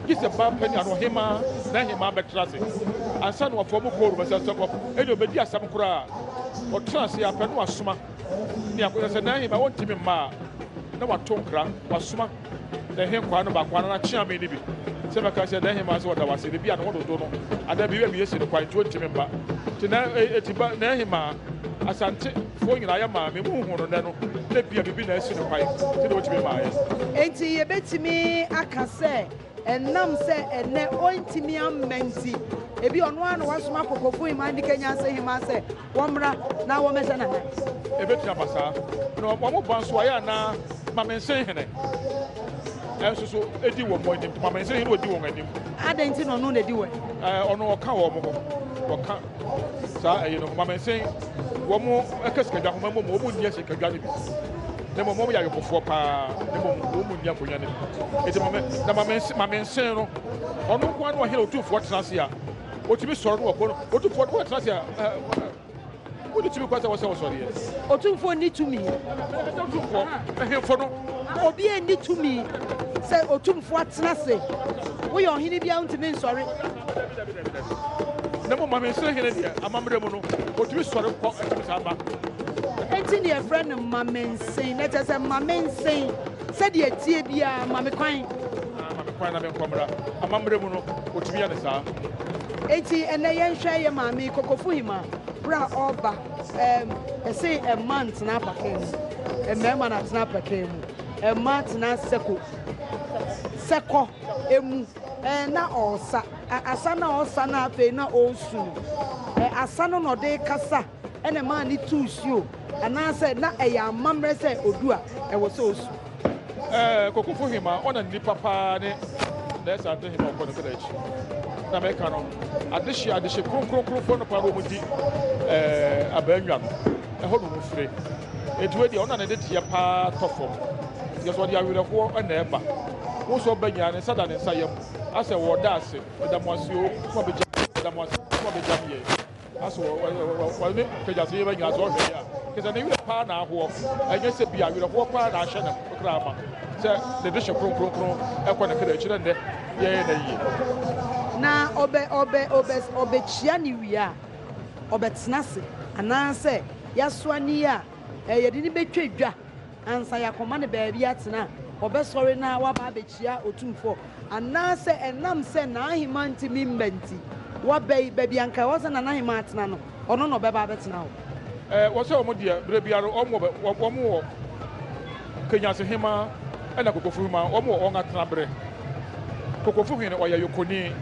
gye sɛ baa panin anaa ɔhemaa na hemaa bɛtena ase ansa na wafa wɔn kɔɔ Roma. Sɛ sɛ ɛne ɔbɛdi asɛm koraa a, ɔtena ase a pɛ na wasoma ne akɔyɛ sɛ n'ahemaa ɔntumi mma a, na wato nkra, wasoma ne nhenkwaa no baako anaa n'akyeame no bi sɛ bɛka sɛ n'ahemaa sɛ ɔda wo ase, na bi a ne ho dodo no anaa biribi a bi asi no kwan nti ɔntumi mma. Nti na eti ba n'ahemaa Asante foɔ nyinaa yɛ maame mu hu no nnɛ no na ebia biribi na asi no kwan nti na ɔntumi mmaeɛ. Enti yɛbɛtumi aka sɛ ɛnam sɛ ɛnnɛ ɔntumi amma nti, ebia ɔno ara na wasoma Kokofu Hemaa ne Kenyanse Hemaa sɛ wɔmmra na wɔmmɛhyɛ n'anan. Ebetumi aba saa. Na wɔn ba nso ayɛ anaa Mamensen hene nso so di wɔn anim. Mamensen hene odi wɔn anim. Adɛn nti na ɔno na edi wɔn anim? Ɛɛ, ɔno ɔka wɔn ho. Wɔka saa ɛyi no ho. Mamansin, wɔn ɛka sikadwa ho, mmom wɔn nni sikadwa no bi. Na mmom wɔn yɛ ayɔkofoɔ paa, na mmom wɔn nni akonnwa no bi. Eti mame, na mamansin, mamansin no, ɔno nko ara na ɔhene otumfoɔ tena ase a, otumi sɔre no wɔkɔ no, otumfoɔ no wɔtena ase a, ɛɛ, Wonni tumi koraa sɛ wɔsɛ wɔsɔreɛ. Otumfoɔ nni tumi. Otumfoɔ, ahemfo no. Obi nni tumi sɛ otumfoɔ atena ase. Woyɛ ɔhene biara wontumi nsɔre. Na mmom Mamensere hene deɛ, amammerɛ mu no, ɔtumi sɔre kɔ tumi san ba. Enti na yɛfrɛ no Mamensen. Na kyerɛ sɛ Mamensen, sɛdeɛ ɛteɛ biara, ma me kwan. Ma me kwan na menkɔ mmra. Amammerɛ mu no, ɔtumi yɛ no saa. Enti ɛnnɛ yɛnhwɛ yɛn maame Kokofu Hima berɛ a ɔreba. Ɛɛm, yɛse mmaa ntena apakan mu, mmarima na tena apakan mu. Mmaa tena sɛko, sɛkɔ mu. Ɛɛ, na ɔresa. Asa no a ɔresa no a afei na ɔresu no, ɛ, asa no na ɔde rekasa na ɛmaa no tuu suo, anaasɛ na ɛyɛ amammerɛ sɛ ɔdu a ɛwɔ sɛ ɔsu. Ɛɛ Kokofo hema ɔna nipa paa ne nɛɛsa ade hema ɔkɔ no kɛdɛ akyi na mɛka no adehye adehye kronkronkronfoɔ no paa na wɔn di ɛɛ abaanwa no ɛhɔ na wɔn fire eti wei deɛ ɔna ne de teɛ paa tɔ fam yɛ sɛ ɔde awerɛhoɔ ɛna ɛba wɔn nso ɔba nyinaa ne nsa da ne nsa yam asɛ wɔda ase ɛda mo ase o mo abɛgya ɛda mo ase mo abɛgya mi yɛ. Aso ɔne Kegyase yɛ nyinaa sɛ ɔhwɛ yɛ a, kyerɛ sɛ ne werɛ paa na ahoɔ. Ɛnyɛ sɛ bi a awerɛhoɔ paa na ahyɛ ne kra ma sɛ ne dehye kronkronkron ɛkɔ ne kra akyi na nnɛ yɛyɛ no ayie. Na ɔbɛ ɔbɛ ɔbɛ ɔbɛkyia ne wie a, ɔbɛtena ase, anaasɛ yɛasoa ne yi a, yɛde no bɛtwa dwa ansa yɛakɔma no baabi atena a, ɔbɛsɔre na waba abɛkyia Otumfoɔ, anaasɛ ɛnam sɛ n'aheman ntumi mma nti, waba yi, baabi a anka ɛwɔ sɛ n'aheman tena no, ɔno na ɔbɛba abɛtena hɔ. Ɛɛ, wɔ sɛ wɔn deɛ, berɛ biara wɔn wɔ, wɔn wɔ Kenyase hemaa ɛna Kokofu hemaa, wɔn wɔ wɔn atenaberɛ. Kokofu hene, ɔyɛ Yokoni,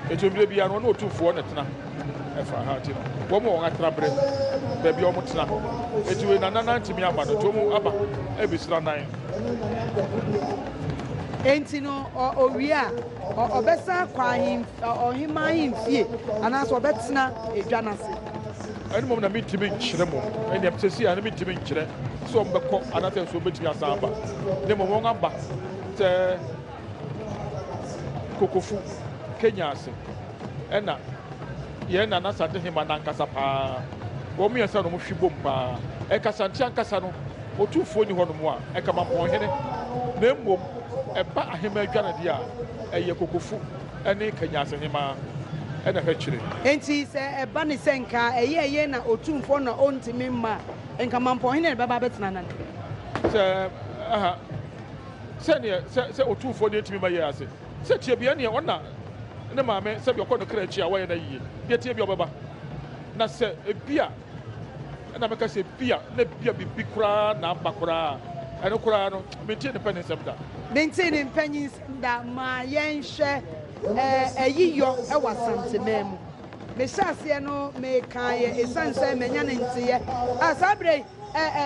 enti berɛ biara no, ɔne Otumfoɔ na ɛtena. Ɛfa ha nti no, wɔn wɔ wɔn atenaberɛ, baabi a wɔtena. Enti wei Nana nantumi aba no, nti wɔn aba abɛsira nan. Enti no, ɔwie a, ɔbɛsan akɔ ahemf, ɔhemmaa ahemfie, anaasɛ ɔbɛtena edwa no ase. Ɛno mmom na mentumi nkyerɛ mo. Ɛnneɛ seesei ara no mentumi nkyerɛ sɛ wɔbɛkɔ anaasɛ nso wɔbɛtumi asan aba, na mmom wɔaba sɛ Kokofu, Kenya ase. Ɛna yɛn Nana Asante Hema no ankasa paa. Wɔn mmiɛnsa na wɔhwe bom paa. Ɛka Asante ankasa no, Otumfoɔ nni hɔnom a, ɛka Mampɔnhene. Na mmom ɛba Ahemmaa adwa no deɛ a, ɛyɛ Kokofu ne Kanyase Hemaa na ɛhwɛ kyerɛ. Enti sɛ ɛba ne sɛ nka ɛyɛɛ yɛn na Otumfoɔ na ɔntumi mma a, nka Mampɔnhene na ɛbɛba abɛtena n'anan. Sɛ, aha, sɛdeɛ, sɛ, sɛ Otumfoɔ deɛ ntumi mma yɛn ase. Sɛ tiabea neɛ ɔna ne maame sɛdeɛ ɔkɔ no kra akyi a wayɛ no ayie deɛ tiabea ɔbɛba na sɛ ebia ɛna mɛka sɛ ebia na ebia biribi koraa na aba koraa a ɛno koraa no mentee ne mpɛ ne nsɛm da. Mentee ne mpanyinsɛm da ma yɛnhwɛ ayiyɔ wɔ Asanteman mu. Mehyɛ aseɛ no mekaeɛ ɛsiane sɛ manya ne nteeɛ a saa berɛ yi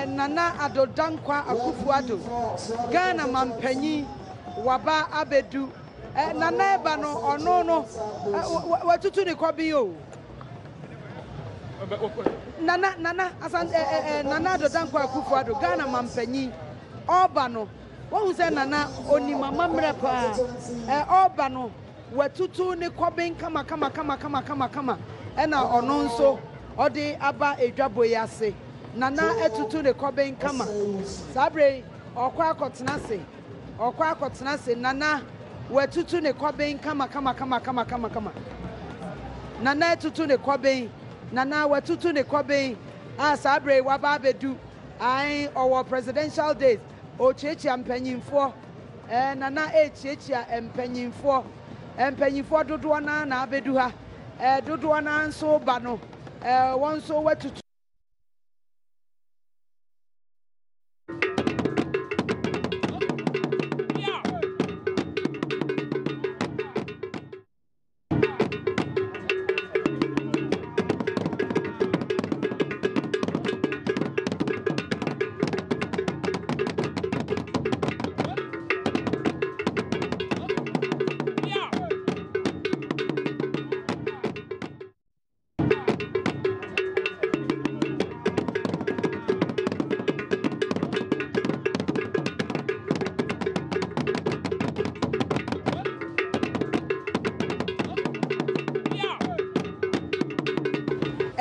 Nana Addo Dankwa Akuffo Addo, Ghana mampanyin, waba abɛdu. Nana ɛba no, ɔno no, watutu ne kɔben o. Nana, Nana, asan, Nana Addo Dankwa Akuffo Addo, Ghana mampanyin, ɔba no, wahu sɛ Nana onim amammerɛ paa. Ɔba no, Watutu ne kɔben kamakamakamakama ɛna ɔno nso ɔde aba adwabɔ yi ase. Nana atutu ne kɔben kama. Saa berɛ yi ɔrekɔ akɔtena ase. Ɔrekɔ akɔtena ase. Nana watutu ne kɔben kamakamakamakama. Nana atutu ne kɔben. Nana watutu ne kɔben a saa berɛ yi waba abɛdu. Ae, ɔwɔ presidential days. Ɔrekyiakyia mpanyinfoɔ. Ɛɛ Nana rekyiakyia mpanyinfoɔ. Mpanyinfoɔ dodoɔ no ara na abɛdu ha. Ɛɛ dodoɔ no ara nso reba no, ɛɛ wɔn nso wɔatutu.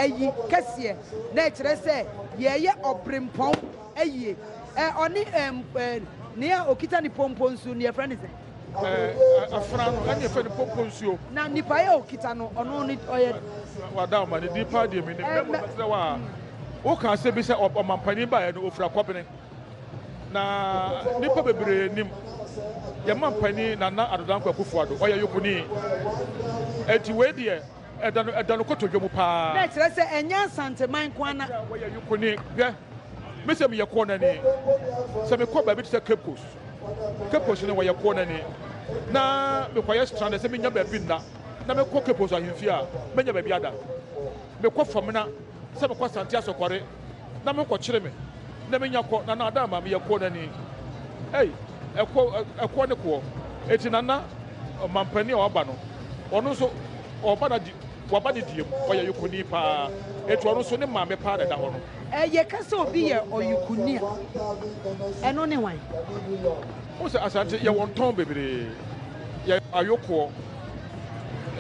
ayi kɛseɛ, na ɛkyerɛ sɛ yɛreyɛ ɔberempɔn ayie. Ɛ, ɔne ɛm, ɛ, nea ɔkita ne pompo nso, no yɛfrɛ no sɛn? Ɛ, afena no, ɛne yɛfrɛ no pompo nsuo. Na nipa a ɔkita no, ɔno ne, ɔyɛ. Wada ɔma ne din paa deɛ mennim. Na mmom mɛsrɛ wo a, woka asɛm bi sɛ ɔmampanin baeɛ no, ɔfiri Akɔbene. Na nnipa bebree nim yɛn mampanin Nana Addo Dankwa Akufo-Addo, ɔyɛ Yokoni. Enti wei deɛ, ɛda no, ɛda no kotodwe mu paa. Na ɛkyerɛ sɛ ɛnyɛ Asanteman nko ara na. Wɔyɛ Yokoni. Hwɛ, me sɛ meyɛ Kɔɔnani. Sɛ mekɔ baabi te sɛ Cape Coast, Cape Coast no wɔyɛ Kɔɔnani, na mekɔyɛ stranded sɛ mennya baabi nna, na mekɔ Cape Coast ahemfie a, mɛnya baabi ada. Mekɔ Famena, sɛ mekɔ Asante Asɔkɔre, na me kɔkyere me na menya kɔ nana ada ama meyɛ koɔ nani ei ɛkoɔ ɛkoɔ ne koɔ eti nana ɔmampanin a waba no ɔno nso ɔba na di waba ne die mu ɔyɛ yokoni paa eti ɔno nso ne maame paa na ɛda hɔ no. Ɛ yɛka sɛ obi yɛ ɔyokoni a, ɛno ne hwan? Wohu sɛ Asante yɛwɔ ntɔn bebree, yɛwɔ ayokoɔ,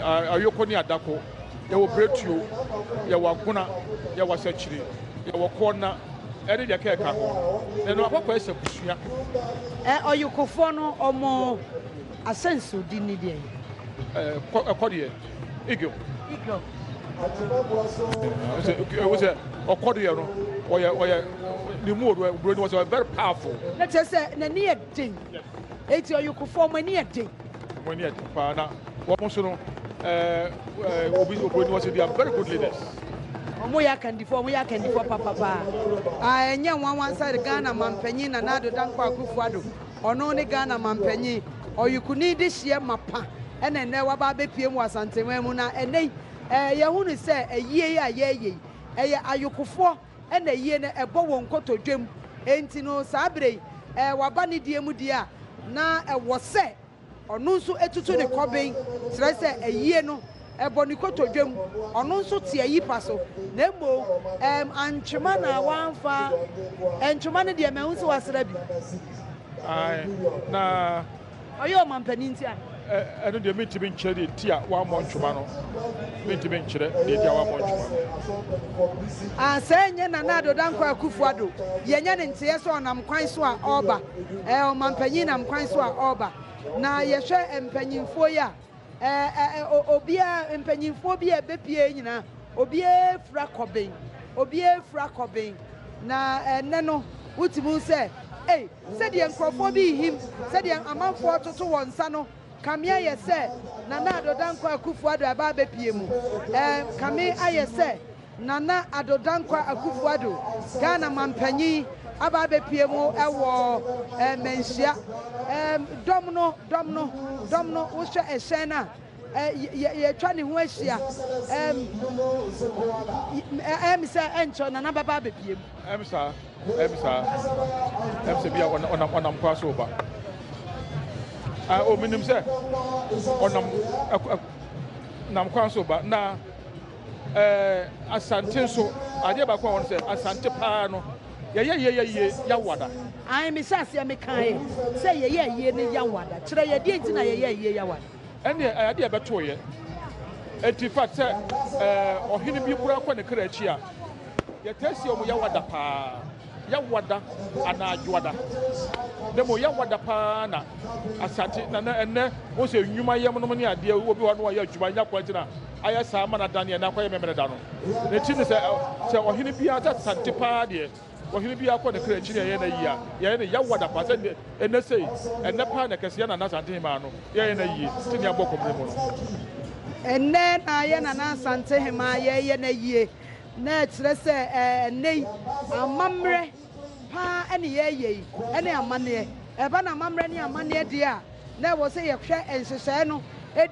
ayoko ne adako. Yɛwɔ Biretuo, yɛwɔ Agona, yɛwɔ Asakyiri, yɛwɔ Koɔna ɛne deɛ ɛka ɛka ho. Na ɛno akɔkɔɛ sɛ abusua. Ɛ Ɔyokofoɔ no wɔn ahyɛnsode ne deɛn? Ɛ kɔ ɛkɔ deɛ, eagle. Eagle. Ɛwɔ sɛ ɔkɔ deɛ no ɔyɛ ɔyɛ ne mu odu buroni wɔ sɛ ɔyɛ very powerful. Na kyerɛ sɛ n'ani yɛ den. Eti ɔyokofoɔ wɔn ani yɛ den. Wɔn ani yɛ den paa na wɔn nso no ɛɛ ɛɛ obi obroni wɔ sɛ they are very good leaders. Wɔn yɛ akandifoɔ, wɔn yɛ akandifoɔ papapaa. Ah, ɛnyɛ nwanwa sɛ Ghana manpanyin Nana Addo Dankwa Akufo Addo, ɔno ne Ghana manpanyin, ɔyekuni dehyeɛ mapa ɛna ɛnnɛ waba abɛpue mu wɔ Asanteman mu. Na ɛnnɛ yi, ɛɛ yɛhunu sɛ ayie yi a yɛreyɛ yi, ɛyɛ ayokofoɔ ɛna ayie no ɛbɔ wɔn nkotodwe mu. Enti no saa berɛ yi, ɛɛ waba ne deɛ mu deɛ a, na ɛwɔ sɛ Ɔno nso tutu ne kɔben, kyerɛ sɛ ayie no, ɛbɔ ne kotodwe mu. Ɔno nso te ayi pa so. Na mmom ɛɛm antwema na wamfa, ntwema no deɛ mahu sɛ wasra bi. Ae, na. Ɔyɛ ɔmampanin nti a. Ɛ, ɛno deɛ mentumi nkyerɛ deɛ nti a wammɔ ntwema no. Mentumi nkyerɛ deɛ nti a wammɔ ntwema no. Ah, sɛ ɛnyɛ Nana Addo Dankwa Akufo Addo, yɛnyɛ no nteɛ sɛ ɔnam kwan so a ɔreba. Ɛɛ, ɔmampanyin nam kwan so a ɔreba. Na yɛhwɛ mpanyimfoɔ yi a, ɛɛ, ɛ, obiara, mpanyimfoɔ bi a ɛbɛpue nyinaa, obiara fura kɔben. Obiara fura kɔben. Na ɛnnɛ no, wotumi hu sɛ, ei, sɛdeɛ nkurɔfoɔ bi rehim, sɛdeɛ amanfoɔ retoto wɔn nsa no, Kame ayɛ sɛ Nana Addo Dankwa Akufo Addo aba abɛpue mu. Ɛɛ, kame ayɛ sɛ Nana Addo Dankwa Akufo Addo, Ghana manpanyin, aba abɛpue mu wɔ ɛɛ Manhyia. Ɛɛ, dɔm no, dɔm no, dɔm no, wohwɛ ɛhyɛn no a, ɛɛ, yɛ, yɛatwa ne ho ahyia. Ɛɛ, ɛɛ, sɛ ɛnkyɛ Nana bɛba abɛpue mu. Ɛm saa, ɛm saa, ɛm sɛ bia ɔnam ɔnam kwan so ba. Ah, o menim sɛ ɔnam nam kwan so ba na ɛɛ Asante nso adeɛ baako a wɔn sɛ Asante paa no yɛyɛ yie yɛ yie yawada. Ae mehyɛ aseɛ mekae sɛ yɛyɛ yie ne yawada kyerɛ yɛ deɛ nti na yɛyɛ yie yawada. Ɛnneɛ ɛyɛ adeɛ a ɛbɛtoo yɛ. Enti in fact sɛ ɛɛ ɔhene bi koraa kɔ ne kra akyi a Yɛtaa si wɔn Yawada paa, Yawada anaa Adwoada. Na mmom Yawada paa na Asante na na ɛnnɛ wohu sɛ nnwuma yam nom ne adeɛ obi hɔ no ɔyɛ adwuma nya kwan nti na ayɛ saa ma no adane ɛnɛ akɔyɛ Memeneda no. Ne ti ne sɛ sɛ ɔhene biara sɛ Asante paa deɛ ɔhene biara kɔ ne kra akyi ne yɛyɛ no ayie a yɛyɛ no Yawada paa sɛ ɛnnɛ sei ɛnnɛ paa na ɛkɛse yɛ Nana Asante Hemaa no yɛyɛ no ayie sɛnea abɔ kɔmene mu no. Ɛnnɛ na yɛ Nana Asante Hemaa yɛyɛ no ayie. Na ɛkyerɛ sɛ ɛnnɛ yi amammerɛ pa ara na yɛreyɛ yi ne amanneɛ. Ɛba no amammerɛ ne amanneɛ deɛ a, na ɛwɔ sɛ yɛhwɛ nhyehyɛeɛ no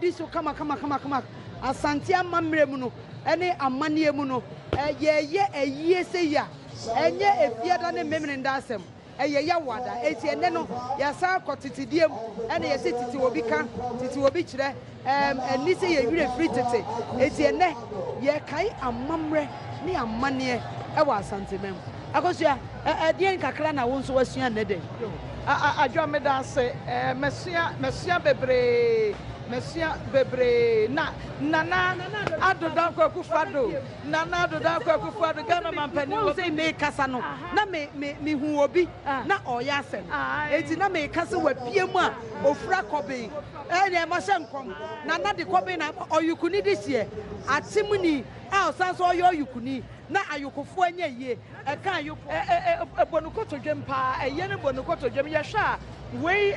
di so kamakamakamakama. Asante amammerɛ mu no ne amanneɛ mu no, yɛreyɛ ayie sei a, ɛnyɛ Efiada ne Memeneda asɛm. Ɛyɛ yaw ada. Enti ɛnnɛ no, yɛasan akɔ tete deɛ mu, ɛna yɛse tete obi ka, tete obi kyerɛ. Ɛɛm, ɛnni sɛ yɛn werɛ firi tete. Enti ɛnnɛ, yɛrekae amammerɛ ne amanneɛ wɔ Asanteman mu. Akosua, ɛ, ɛdeɛn kakra na wo nso woasua nnɛ da yi? Yo, a, a, Adwoa, meda ase. Ɛɛ, masua, masua bebree. Masua bebree na Nana Addo Dankwa Akufo Addo, Nana Addo Dankwa Akufo Addo, Ghana mampanin Wohu sɛ mekasa no, na me, me, mehu obi na ɔreyɛ asɛm. Enti na meka sɛ wapue mu a ofura kɔben. Ɛnneɛ mahyɛ nkɔm. Nana de kɔben na aba, ɔyokoni de hyeɛ, akyemni a ɔsan nso ɔyɛ ɔyokoni, na ayokofoɔ anya yie. Ɛka ayoko. Ɛbɔ no kotodwem paa, ɛyɛ no bɔ no kotodwem. Yɛhwɛ a, wei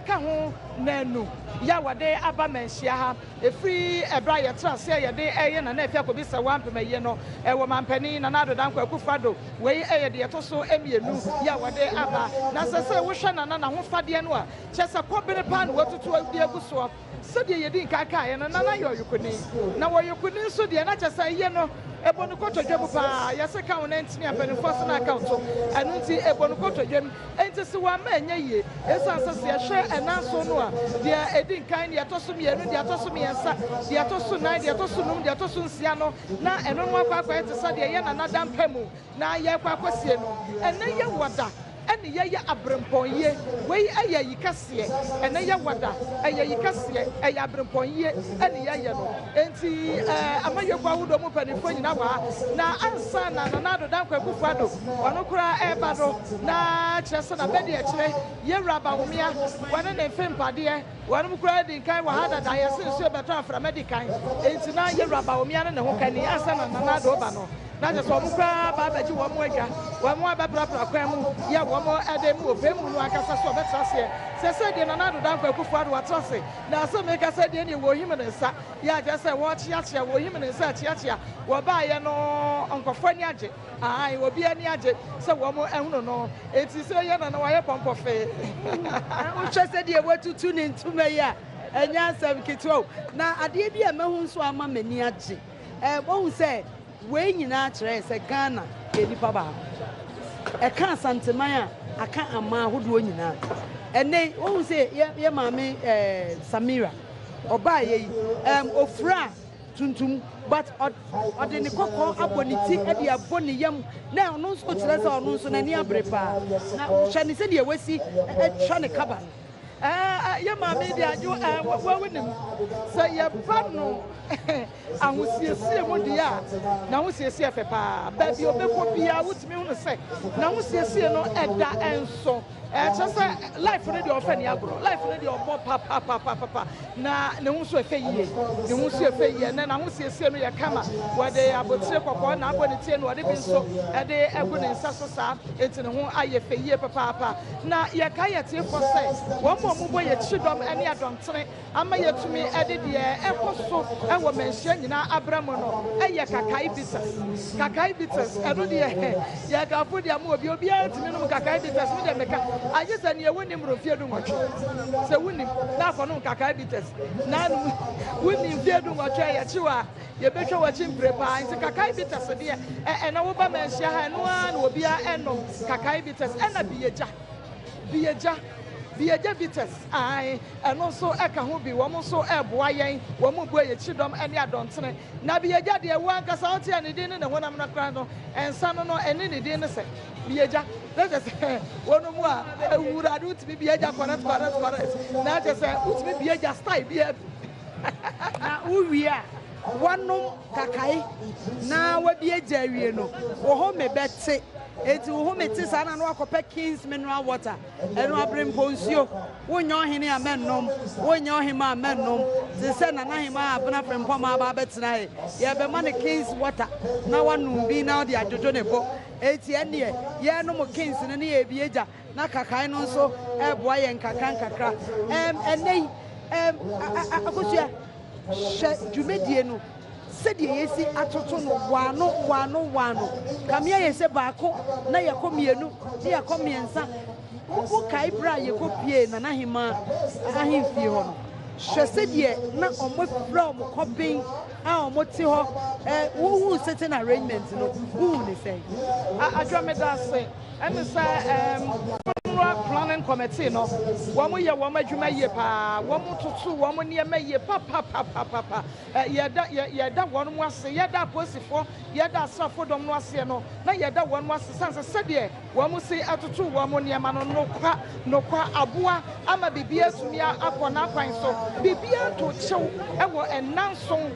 ka ho nanu yɛ a wɔde aba manhyia ha. Ɛfiri ɛberɛ a yɛtra ase a yɛde reyɛ Nana Afia Kobisa Wampem ayie no wɔ Mampanin Nana Addo Dankwa Akufo Addo, wei yɛ deɛ ɛtɔ so mmienu yɛ a wɔde aba. Na sɛ sɛ wohwɛ Nana n'ahofadeɛ no a, kyerɛ sɛ kɔbere paa na watutu de agu soɔ. Sɛdeɛ yɛdii nkan kaeɛ no, na na yɛ ɔyokoni. Na wɔ yokoni nso deɛ, na kyerɛ sɛ yɛ no, ɛbɔ no kotodwe mu pa ara. Yɛse ka wo nantini a, mpanimfoɔ se na aka wo to. Ɛno nti, ɛbɔ no kotodwe mu. Enti se wamma ɛnyɛ yie. Esiane sɛ sɛ yɛhwɛ ɛna nson no a, deɛ ɛdi nkan, deɛ ɛtɔ so mmienu, deɛ ɛtɔ so mmiɛnsa, deɛ ɛtɔ so nnan, deɛ ɛtɔ so num, deɛ ɛtɔ so nsia no, na ɛno no akɔ akɔyɛ te sɛ deɛ yɛn nana da mpa mu na yɛrekɔ akɔsie no. Ɛnnɛ yɛ wada ɛne yɛyɛ aberempɔn yie. Wei yɛ ayi kɛseɛ. Ɛnnɛ yɛ wada, ɛyɛ ayi kɛseɛ, ɛyɛ aberempɔn yie ɛne yɛyɛ no. Enti eh, amanyɔkuo ahodoɔ mu mpanimfoɔ nyinaa wɔ ha. Na ansa na Nana Addo Dankwa Akufo Addo, ɔno koraa ɛreba no, na kyerɛ sɛ n'abadiakyire, Yɛwura Bawumia, wɔne ne mfe mpadeɛ, Wɔnom koraa adi nkan wɔ ha dada, yɛse nsuo bɛtɔ a mframa di kan, enti na Yɛwura Bawumia ne ne ho kani ansa na Nana Addo reba no, na kyerɛ sɛ wɔn koraa aba abɛgye wɔn adwa, wɔn abɛprapra kwan mu, yɛ wɔn de mu ɔpɛ mu no ankasa so ɔbɛtra aseɛ. Seesei deɛ Nana Addo Dankwa Akufo Addo atra ase, na asɛm meka sɛ deɛ neɛ wɔhim ne nsa, yɛ a kyerɛ sɛ wɔrekyeakyea, wɔhim ne nsa akyeakyea, wɔbaeɛ no nkurɔfoɔ ani agye. Aane, obiara ani agye sɛ wɔn ahunu no, enti sɛ yɛ na na wayɛ pɔmpɔfee. Wohwɛ sɛdeɛ watutu ne ntoma yi a, ɛnyɛ asɛm ketewa o. Na adeɛ bi a mahu nso ama m'ani agye, eh, woahu sɛ wei nyinaa kyerɛ sɛ Ghana yɛ nnipa baako. Ɛka Asanteman a, aka aman ahodoɔ nyinaa. Ɛnnɛ yi, woahu sɛ yɛ, yɛ maame eh, Samira, ɔbaeɛ yi, eh, ɔfira tuntum but ɔde ne kɔkɔɔ abɔ ne ti de abɔ ne yam na ɔno nso kyerɛ sɛ ɔno nso n'ani abere paa na hwɛ ne sɛdeɛ wasi atwa ne kaba no. Ɛɛ yɛ maame de adwo ɛɛ wawu nim sɛ yɛba no ahosiesie mu deɛ a n'ahosiesie fɛ paa baabi ɔbɛkɔ biara wotumi hunu sɛ n'ahosiesie no ɛda nso. Ɛkyerɛ sɛ life no deɛ ɔfɛ ne agorɔ, life no deɛ ɔbɔ papapapapa na ne ho nso ɛfɛ yie, ne ho nso ɛfɛ yie. Ɛnɛ n'ahosiesie no yɛ kama, wɔde abotire kɔkɔɔ na abɔ ne tire na wɔde bi nso ɛde agu ne nsa so saa, enti ne ho ayɛ fɛ yie papaapa. Na yɛkae yɛn atiefoɔ sɛ wɔn a wɔbɔ yɛn kyidɔm ne adɔntene ama yɛatumi de deɛ ɛkɔ so wɔ manhyia nyinaa abra mu no yɛ Kakai Bitters. Kakai Bitters, ɛno deɛ yɛkamfo de ama obi, obiara ntumi nom Kakai Bitters, me deɛ meka, agye sɛ neɛ wonim mmoro mfeɛ dunwɔtwe, sɛ wonim na akɔnom Kakai Bitters, na anom, wonni mfeɛ dunwɔtwe a yɛkye wo a, yɛbɛtwa w'akyi mpire paa, nti Kakai Bitters deɛ, ɛnɛ woba manhyia ha, ɛno ara na obiara ɛnom Kakai Bitters, ɛna Biyegya. Biyegya, Biyegya Bitters, ae, ɛno nso ka ho bi, wɔn nso reboa yɛn, wɔn reboa yɛn kyidɔm ne adɔntene. Na Biyegya deɛ, wo ankasa wote a ne din ne ne honam no koraa no, nsa no no, ɛne ne din no sɛ, Biyegya. Na kyerɛ sɛ, wɔn mu a, awurade wotumi biyegya correct, correct, correct. Na kyerɛ sɛ, wotumi biyegya style biara bi. Na wowie a, woanom kakae na woabie gya awie no, wo home bɛte. Enti wo home te saa na na woakɔpɛ King's mineral water, ɛno aberempɔ nsuo. Wonyɛ ɔhene a mɛnnom, wonyɛ ɔhemaa a mɛnnom. Te sɛ Nana Hemaa Abena Frempɔmaa aba abɛtena he, yɛbɛma no King's water na wanom bi na ɔde adwodwo ne bo. Enti ɛnneɛ yɛnom King's no ne yɛrebie gya na kakae no nso reboa yɛn nkakrankakra. Ɛm, ɛnnɛ yi, ɛm, a, a, a, Akosua, hwɛ dwumadie no. Sɛdeɛ yɛsi atoto no waano waano waano, kame ayɛ sɛ baako na yɛkɔ mmienu na yɛkɔ mmiɛnsa. Wo wokae berɛ a yɛkɔpuee Nana Hemaa ahemfie hɔ no? Hwɛ sɛdeɛ na wɔafira wɔn kɔben a wɔte hɔ. Ɛ, wohuu sitting arrangement no, wohuu ne sɛn? Adwoa meda ase. Ɛne sɛ ɛɛm Funeral Planning Committee no, wɔn yɛ wɔn adwuma yie paa. Wɔn toto wɔn nneɛma yie papapapapa. Yɛda yɛ yɛda wɔn ase, yɛda apolisifoɔ, yɛda asraafo dɔm no aseɛ no, na yɛda wɔn ase sane sɛ sɛdeɛ. Wɔn se atoto wɔn nneɛma no nokwa nokwa aboa ama biribiara atumi akɔ n'akwan so. Biribiara nto kyew wɔ nnanson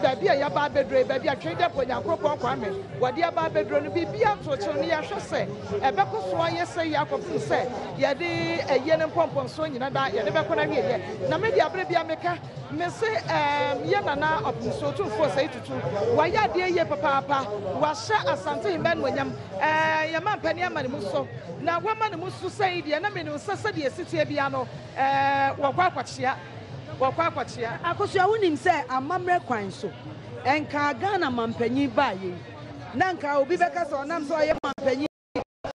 baabi a yɛaba abɛduro yi, baabi a Twedepo Nyankoropɔn Kwame wɔde aba abɛduro no, biribiara nto kyew no yɛhwɛ sɛ ɛbɛkɔ so ayɛ sɛ yie akɔpem sɛ yɛde ayie no mpɔmpɔnsoɔ nyina da yɛde bɛkɔ no awieɛ. Na me deɛ aberɛ biara meka Mese ehm yɛ Nana Ɔpemsuo Otumfoɔ Osei Tutu wayɛ adeɛ yie papaapa, wahyɛ Asante Hemmaa animuonyam eh, yɛn mampanin ama ne mu so, na wama ne mu so sɛi deɛ na menim sɛ sɛdeɛ ɛsi teɛ biara no eh, wɔkɔ akɔkyea, wɔkɔ akɔkyea. Akosua wonim sɛ amammerɛ kwan so nka Ghana mampanyin baayɛ yi na nka obi bɛka sɛ ɔnam sɛ ɔyɛ mampanyin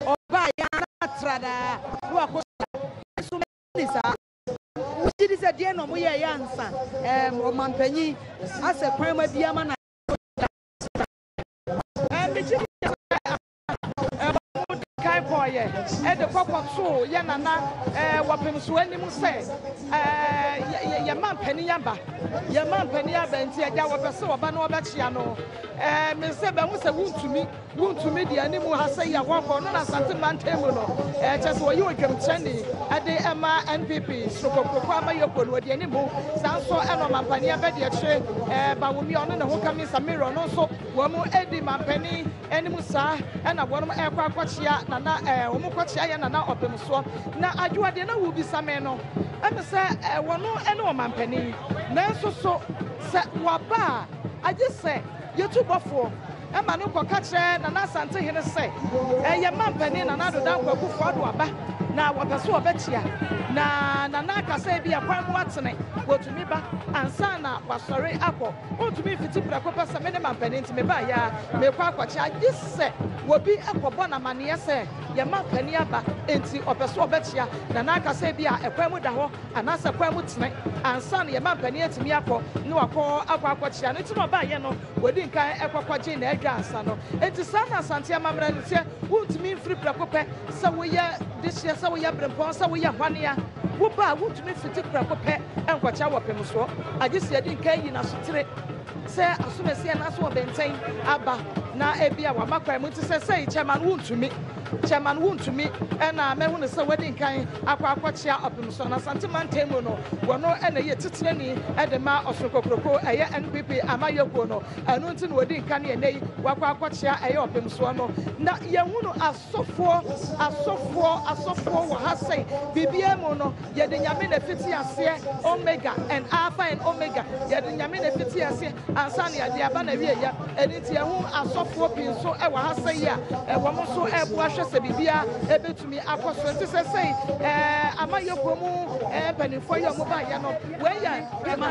ɔbaayɛ ara na tradaa na wakɔhyia nanso manni saa. Wogye di sɛ deɛn na wɔyɛeɛ ansa ɛɛm ɔmanpanyin asɛ kwan ma bi ama no akɔgyina? Ɛɛm megye di sɛ ɛɛm wɔn di kan kɔeɛ de kɔ kɔtoo yɛn nana ɛɛ wɔpem so anim sɛ ɛɛ yɛ yɛ yɛn manpanin aba, yɛn manpanin aba nti agya wɔpɛ sɛ ɔba na ɔbɛkyea no. Ɛɛ me sɛ bɛho sɛ wontumi. Wontumi di anim ha sɛ yɛ wɔkɔ no na Asante mantam mu no kyerɛ sɛ wɔyɛ odwamkyerɛni de ma NPP Sorokokuroko amayɔkuo no ɔdi anim saa nso ɛna ɔmampanin abɛdeɛkyere Bawumia ɔno ne ho ka Misa Mary ɔno nso wɔn di mampanin anim saa ɛna wɔn ɛkɔ akɔkyea nana wɔn kɔkyea yɛ nana ɔpem soɔ na adwoa deɛ na wobisa me no ɛne sɛ wɔn ɛne ɔmampanin nanso so sɛ waba a agye sɛ yɛtu bɔfoɔ ma no kɔka kyerɛ Nana Asantehene sɛ, Yɛn mampanin Nana Addo Dankwa Akufo Addo aba na wɔpɛ sɛ wɔbɛkyea. Na Nana aka sɛ ebia kwan mu atene, wɔtumi ba ansa na wasɔre akɔ. Ɔntumi mfiti prɛko pɛ sɛ mene mampanin nti mebaeɛ ara merekɔ akɔkyea, gye sɛ obi kɔbɔ no amanneɛ sɛ yɛn mampanin aba nti ɔpɛ sɛ ɔbɛkyea. Nana aka sɛ ebia ɛkwan mu da hɔ anaasɛ kwan mu tene ansa na yɛn mampanin atumi akɔ na wakɔ akɔ akɔkyea no. Nti na ɔbaeɛ no. Wɔdi nkan kɔ kɔgye n'adwa ansa no. Enti saa na Asante amammerɛ no teɛ. Wontumi mfiri prɛko pɛ sɛ woyɛ dehyeɛ, sɛ woyɛ berempɔn, sɛ woyɛ hwanea. Woba a, wontumi mfiti prɛko pɛ nkɔkyɛ awɔpem soɔ. Agye sɛ yɛdi nkan yi n'asotire sɛ asomasi anaasɛ ɔbɛntɛn aba na ebia wama kwan mu. Nti sɛsɛi kyɛma no wontumi. Chairman Wontumi na mahu no sɛ wadi nkan akɔ akɔkyea ɔpem so na Asante mantam mu no wɔno na ɛyɛ titenani de ma Ɔsoro Kokroko ɛyɛ NPP amayɛkuo no, ɛno nti na wadi nkan ɛnnɛ yi wakɔ akɔkyea ɛyɛ ɔpem soɔ no. Na yɛhunu asɔfoɔ asɔfoɔ asɔfoɔ wɔ ha sɛ biribiara mu no yɛde Nyame na ɛfiti aseɛ, Omega and Alpha and Omega, yɛde Nyame na ɛfiti aseɛ. Ansa na yɛde aba n'awieeɛ. Ɛno nti yɛhu asɔfoɔ pii nso wɔ ha sɛi a wɔn nso reboa hwɛ sɛ biribiara bɛtumi akɔ so. Nti sɛsɛi amayɛ kuo mu mpanimfoɔ yi a wɔn baeɛ no, wei yɛ Piman,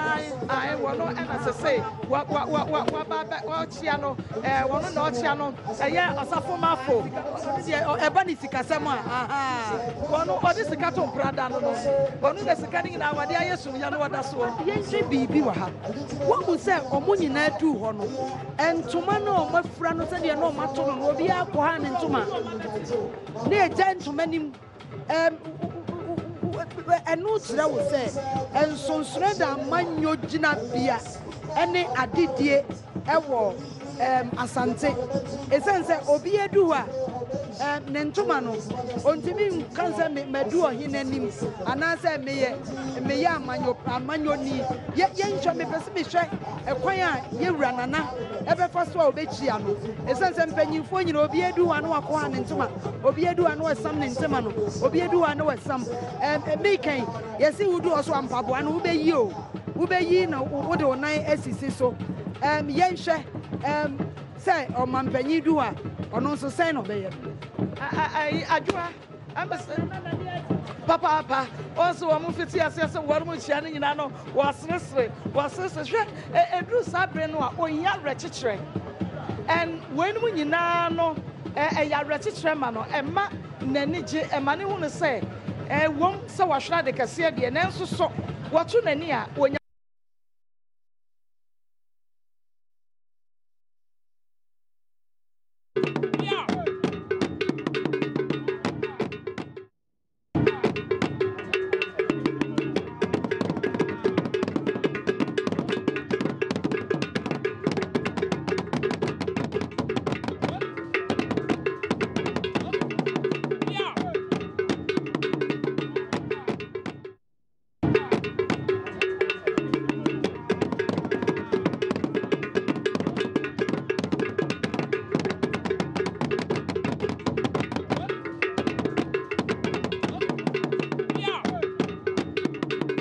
ae, wɔn na sɛsɛi waba bɛ ɔkyea no, wɔn na ɔkyea no, ɛyɛ ɔsafo mafo. Deɛ ɛba ne sikasɛm a, ahaa. Wɔn ɔde sika to mprada no no, wɔn na sika no nyinaa wɔde ayɛ sumyɛ no wɔda soɔ. Yɛnhwɛ biribi wɔ ha. Woahu sɛ wɔn nyinaa duu hɔ no, ntoma no a wɔafura no sɛdeɛ na wɔato no no, obiara kɔhaa ne ntoma na ɛgya ntoma nim. Ɛno kyerɛ wo sɛ nsonsonoe da amanyɔ gyinabea ne adedie wɔ Asante. Ɛsiane sɛ obi adu hɔ a, ne ntoma no, ɔntumi nka sɛ madu ɔhene anim anaasɛ meyɛ meyɛ amanyɔ amanyɔni. Yɛ yɛnhwɛ, mepɛ sɛ mehwɛ ɛkwan a yɛwura Nana ɛbɛfa so a ɔbɛkyia no. Ɛsiane sɛ mpanyinfoɔ nyina obi adu hɔ a na wakɔ ha ne ntoma, obi adu hɔ a na wasam ne ntoma no, obi adu hɔ a na wasam. Ɛm mekɛn, yɛse wodu hɔ so a mpaboa no wobɛyi o, wobɛyi na wode wo nan asisi so. Ɛm yɛnhwɛ ɛm sɛ ɔmampanyin du hɔ a, ɔno nso sɛn na ɔbɛyɛ no. Adwoa. Papaapa, wɔn nso wɔn mfiti aseɛ sɛ wɔn nhyia no nyinaa no wɔaseresere, wɔaseresere. Hwɛ, ɛduru saa bere no a, ohia awerɛkyekyerɛ. And weinom nyinaa no, ɛyɛ awerɛkyekyerɛ ma no, ɛma n'ani gye, ɛma ne hu no sɛ, ɛwom sɛ wahwere ade kɛseɛ deɛ, nanso so wɔto n'ani a, wɔnya.